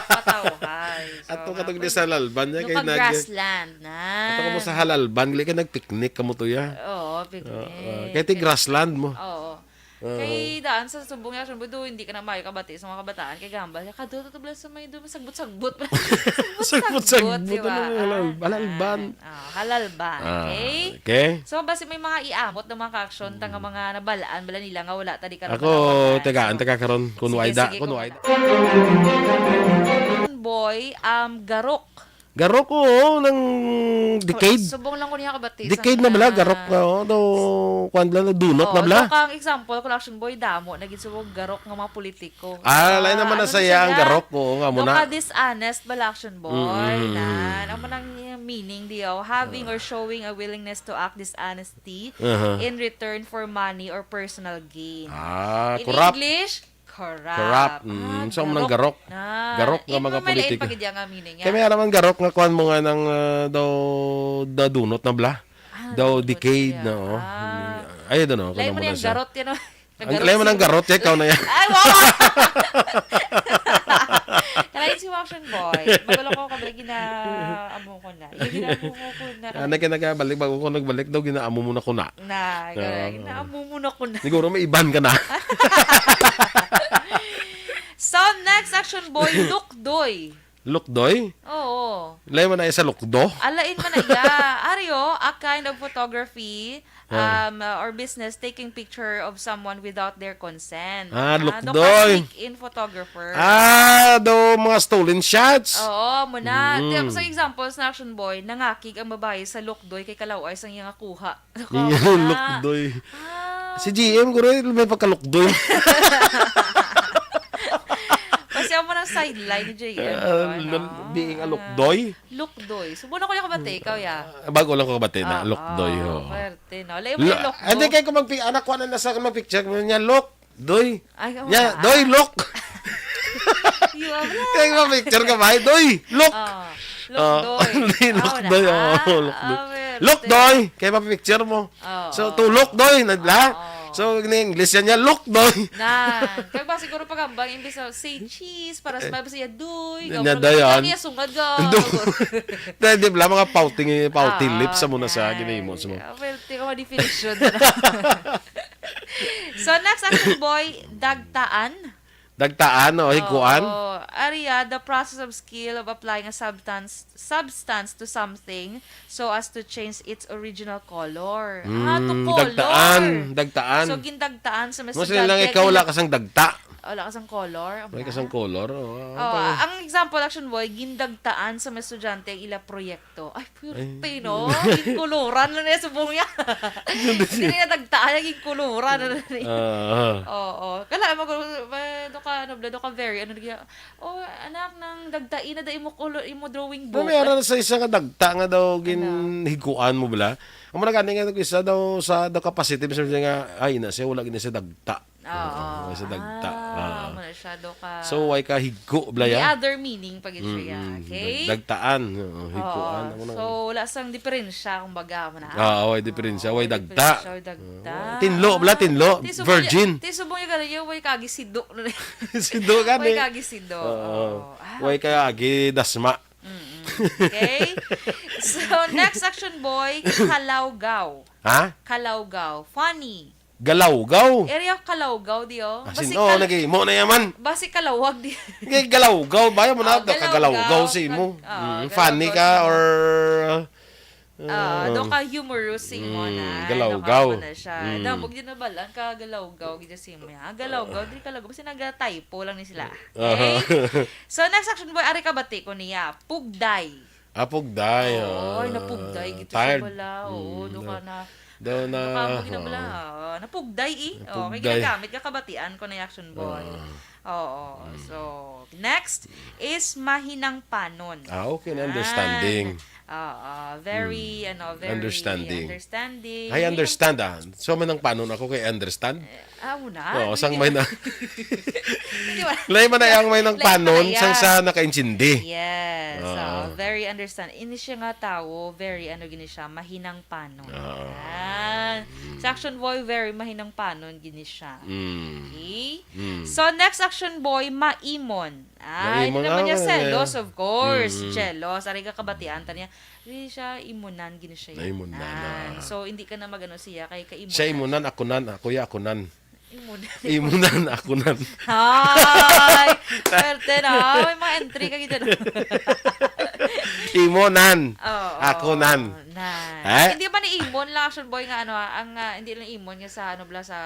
Patawhay. So, Ato katong di sa halalban niya, no, kay pag nag-, grassland na. Ato kamo sa halalban, gali kay nag-picnic kamo to, ya. Oo, picnic. Oo, kay ti grassland mo. Oo. Oo. Kay daan sa subong niya, subong do, hindi ka na maayo kabati sa mga kabataan. Kay gahambal siya, "Kadto, to, to, bala sa may do, masagbot-sagbot." Sagbot-sagbot, Sagbot-sagbot, di ba? ano, halal-, halalban. Ah, halalban. Ah, Okay? okay. So, basi may mga iamot ng mga ka-action, ta nga Mm. mga nabalaan, bala nila nga wala ta di karon Ako, manawagan. tagaan, So, taga karon, kung sige, wala da, sige, kung kung wala wala. da. Boy, um, garok. Garok, oo, ng decade. Subong lang ko niya kabati sa Decade na bala, mga garok na, oh. Do, kwan bala, dunot na Oh, bala. do kang example, kung action boy, damo, naging subong garok nga mga politiko. Ko. Ah, lain Ah, naman na ano saya siya ang na? garok, oo, nga mo Doon na. ka dishonest bala, action boy, Mm. na. Ano man ang meaning diyo? Having or Ah. showing a willingness to act dishonestly Aha. in return for money or personal gain. Ah, In corrupt. English, corrupt. Corrupt. Mm, Ah, so, ang garok. garok. Ah, Garok nga in mga mga malain politiko. pa gid nga meaning niya. Kaya may alam ang garok nga kuan mo nga ng, ah, daw, daw dunot na bala. Ah, Daw dunot decade siya. na, oh. Ah. Ay, I don't know, Lain kung mo ano na yung siya. garot, yun, oh. Ang Nagarot alam mo ng siya. garot, ikaw na yan. Ay, wow! Kalain si Action Boy. Magulo ko, kabali, ginaamo ko na. Yung ginaamo ko na. Ah, nagka-, nagkabalik, bago ko nagbalik daw, ginaamo mo na ko na. Na, Ah. ginaamo mo na ko na. Siguro may iban ka na. So, next, Action Boy, Lukdoy. Lukdoy? Oo. Lain man na sa lukdo? Alain man na iya. Ari, oh, a kind of photography, Ah. um, uh, or business taking picture of someone without their consent. Ah, Ah, do ka lukdoy. sneak-in photographer. Ah, do mga stolen shots. Oo, muna. Mm. Tiyan mo sa examples na action boy, nangakig ang babae sa lukdoy kay kalaw-ay sang iya nga kuha. Iya, Lukdoy. Ah. Si G M, guro, may pagkalukdoy. Kasi amo na Sideline ni J M, Ah, no? Lun-, being a Lukdoy. Lukdoy. Subo na ko yung kabati, ikaw, ya. Ah, bago lang ko kabati na, Ah, Lukdoy, ah, oo. Pwerte, no? Layo mo La-, yung Lukdo. Hindi, kaya ko magpi-, anak, kuha na nasa, magpicture mo niya, Lukdoy. Ay, oo Niya, nga. Doy, Luk. You are right. Kaya ko magpicture ka ba? Doy, Luk. Ah, Ah, Lukdoy. hindi, Ah, wala. Lukdoy, oo, Ah, Lukdoy. ah, pwerte. Lukdoy, kaya mapipicture mo. Oo. So, tulok, doy, nadla. Oo. So, in English yan niya, look, doy. Nan. Kag ba siguro pag ambang, imbis na say cheese, para sa Eh. mga siya, doy. Nya, Gawin dayan. Kanya sungad ka. Do-, Dahil di ba, mga pouting, pouting Ah, lips sa muna sa nan. Ginimo sa mga Ah, well, tingnan mo, definition na. So, next, action boy, dagtaan. Dagtaan o higuan? Oo. Aria, the process of skill of applying a substance substance to something so as to change its original color. Ah, to Mm, color. Dagtaan, dagtaan. So, gindagtaan sa may Mo sila lang estudyante, ikaw, wala gina- ka sang dagta. Wala ka sang color. Wala ka sang color, oh, Oh, ano? Ang example, action boy, gindagtaan sa may estudyante ang ila proyekto. Ay, pwerte, Ay. No? Ginkuluran na niya subong niya. Hindi niya dagtaan, ginkuluran na niya. Ah, ah. Oo. Kala mo, ma-, do ka, ano, do ka very, ano, niya, "Oh, anak, nang dagtai na da imo color, imo drawing book." May ara sa isa nga dagta nga daw Ano? Ginhiguan mo bala. Ang mga gani nga isa daw sa daw ka positive sa nga, "Ay, na siya, wala gini siya dagta." Oo. Oo, sa dagta. Ah, Ah. Muna siya, do ka So, why ka higo, bala, The ya? Other meaning pa gid siya, Mm-mm. okay? Dag-, dagtaan. Oo, higuan. Oo. Ako na. So, wala sang diferensya, kumbaga, mo na. Ah, way diferenssia, Oo, way way dagta. Diferensya, way dagta. Oo. Tinlo, bala, tinlo. Ti subong Virgin. Ti subong yung gano'n, yung way kagi sido. Sido gani. Way kagi sido. Oo. Oo. Ah, Way okay. Kagi dasma. Mm-mm. Okay? So, next action boy, kalawgaw. Ha? Kalawgaw. Funny. Galawgaw. Area of Calaugaw, di, oh. As in, Basi oh, kal-, nag-imo na yaman. Basi Calauag, di. Ngay, Galawgaw, bayo mo na, Oh, Galawgaw. Nakagalawgaw si imo. Nag-, oh, Mm, funny Galawgaw ka si imo. Or, Ah, uh, do ka humorous si imo mm, na, Galawgaw. Ano ka mo na siya. Mm. Damo gyud na balaan ka, Galawgaw, gyud si imo, ha? Galawgaw, di Calaugaw. Basi naga-typo lang ni sila. Aha. Okay? So, next action, boy, ari ka bati ko niya. Pugday. Ah, pugday, Oo, ay, ah, napugday gito tired. Sa bala. Oo, Mm, do ka na, na, daw na, do ka mo ginabala. Oo. Oo, napugday, eh. Oo, may Napugday. Ginagamit ka kabatian ko na yung action boy. Oo. Oo. Mm. So, next is mahinang panon. Ah, okay, na understanding. Yan. Oo, very, Mm. Ano, very Understanding. Understanding. Ay, Mahinang understand, ah. So, mahinang panon ako kay understand? Eh, Ah, una? Oo, Hindi sang man. May na. Hindi ba? Lain man na ang may nang Lain man panon, na sang yan. Sa nakaintindi. Yes. Oo. Oo, very understand. Ini siya nga tawo, very ano gini siya, mahinang panon. Oo. Yan. Mm. Sa action boy, very mahinang panon gini siya. Mm. Okay? Mm. So, next action boy, maimon. Ay, Maimon, hindi naman ah, niya eh. Selos, of course. Mm. Jealous. Ari ka kabatian ta niya. Hindi siya imunan, gini siya Naimunan, imunan. Ah. So, hindi ka na magano siya, kay kaimunan Siya imunan, siya. Ako nan, ako ya, ako nan. Imo na. Imo nan, ako nan. Hay! Swerte na. May mga entry ka gid na. Imo nan. Oo. Ako nan. Nan. Ha? Hindi ba ni Imon lang, Action Boy, nga ano, ah, ang, ah, hindi lang Imon nga sa, ano, bla, sa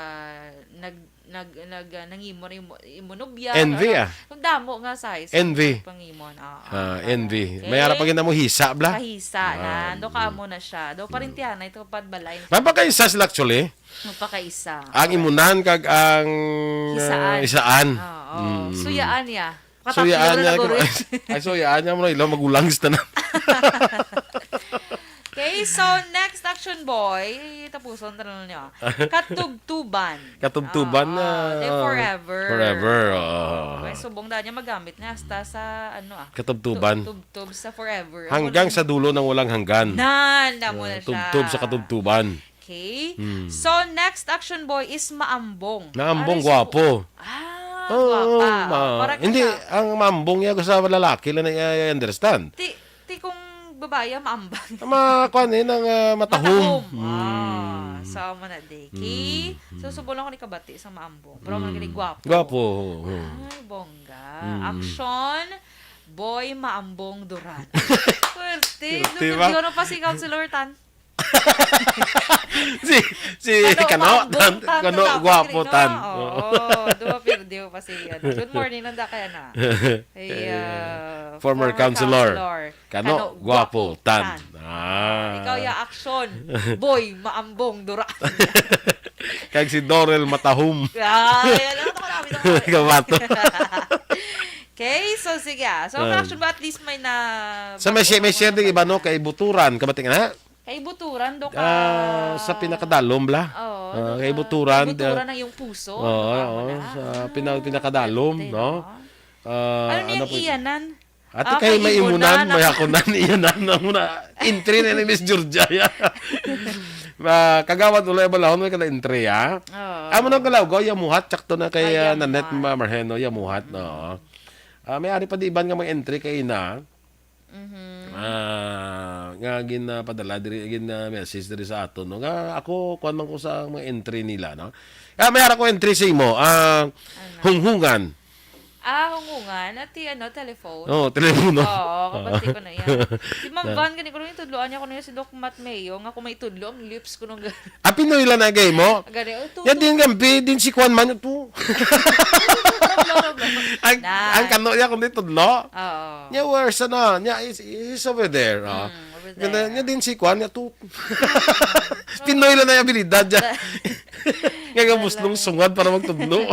nag-, nag-, nag-, ah, nangimon, imo, imo nobya, Envy, ano, ah. Ang damo nga size. Envy. Pangimon, oo. Ah, envy. Okay. May ara pa gid na mo hisa, bla? Kahisa na. Ah, Ando ka mm. Mo na siya. Do, Mm. Parintihan na ito, padbalay. Mapakaisa sila, actually. Magpakaisa. Ang imunan kag ang, Hisaan. Ah, isaan. Oo. Mm. Suyaan niya. Katatlo Suyaan na niya. Naguri. Ay, suyaan niya mo na ilaw magulang sa tanan. Okay, so next action boy, tapuson tanan niya. Katubtuban. Katubtuban Oo, na, the ah, forever. Forever, oo. Okay, subong daan niya magamit na hasta sa ano ah. Katubtuban. Tu-, tubtub sa forever. Hanggang Ano sa dulo ng walang hanggan. Nan, namo na Ah, siya. Tubtub sa katubtuban. Okay. Hmm. So, next action boy is maambong. Maambong, Ano si gwapo. Ah, Oo, gwapa. ma-, Para hindi, kita. Ang maambong niya sa lalaki lang na i-, i-understand. Ti, ti kung babae, maambang. Ma-, kuwan eh, nang, ah, matahom. Matahom. Hmm. Ah, so, amo na, di. Ki, Hmm. So, subo lang ko ni kabati sa maambong. Pero ang Hmm. Gwapo. Gwapo, oo, oo. Ay, bongga. Hmm. Action, boy, maambong, Duran. Swerte. Swerte Swerte ba? Yun ang pa si Councilor Tan. Si, si Kano, Kano, mambong Tan-, tan-, Kano, tan-, gwapo, tan-, Tan. Oo, duha pirdi mo pa si, ano. Good morning, nanda kaya na. Hey, Eh, uh, former former councilor. Councilor. Kano, Kano, gwapo, gwapo, tan. Tan. Ah. Ikaw, ya, action. Boy, maambong, dura. Kag si Dorel Matahom. Ay, alam ko, marami na kami. Kamato. Okay, so sige, ah. So, ang Ah. action ba, at least may na Sa may share, may share ding iba, no? Kay Buturan, kabating na? Kay Buturan, do ka Ah, sa pinakadalom, bla. Oo, Ah, do kay ka. Buturan, Kay Buturan ah, ang iyong puso, oo, ano ka, oo, wala? sa pina-, Ah, pinakadalom, pwerte, no? no? Ah, Ano ano niyang po? iyanan? Ate, Ah, kay kay may imunan, imunan, may ah. hakunan, iyanan, ang muna. Entry na ni Miss Georgia, ya. Ah, Kagawad Uloy Balahon, may kada entry, ah. Oo. Amo nang Galawgaw, ya muhat, tsakto na kay, Ay, ah, ya Nanette muhat. Ma-, Marheno, ya muhat, no? Ah, may ari pa di iban nga mga entry kay ina. Mhm. Ah, nga gin, ah, padala diri, gin, ah, message diri sa aton, no? Nga ako, kuwan man ko sa mga entry nila, no? Ah, may ara ko entry sa imo. Ah, Ano? Hunghungan. Ah, hunghungan. At ti, ano, telephone? Oo, telepono. Oo, kabati ko na yan. Si Ma'am Na- Van, gani ko rin, tudloan niya ko na yun si Doc Matt Mayo, nga kung may tudlo, ang lips ko nung gani. Ah, Pinoy lang na gay mo? Gani, oh, Yan tuto. din gambi, din si Kwan man ito. Ang, Na. ang kano niya kundi tudlo. Oo. Niya, where's na? Niya, is, is over there. Oh. Mm, over Ganda, there. niya din si Kwan, niya tu. Pinoy lang na yung abilidad niya. Nga nga Wala. muslong sungad para magtudlo.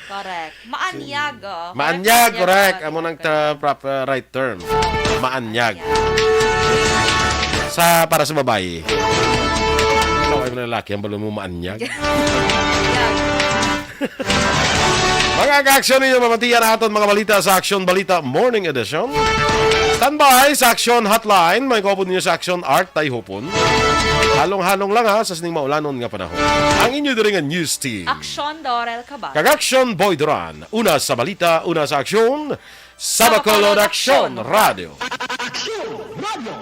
Correct. Maanyag, oh. Maanyag, Correct, correct. correct. Amo nang ta-, proper right term. Maanyag. Sa, para sa babayi. Ikaw ay lalaki, ang balo mo maanyag. Maanyag. Mga ka-aksyon ninyo, mamatian aton mga balita sa Aksyon Balita Morning Edition. Standby sa Aksyon Hotline. May kaupod ninyo sa Aksyon Art Tayhupon. Halong-halong lang ha, sa sining maulanon nga panahon. Ang inyo diri nga news team. Aksyon Dorel Cabal. Kag Aksyon Boy Duran. Una sa balita, una sa aksyon, sa Sa Bacolod Bacolod Aksyon Aksyon. Radio. Aksyon Radio.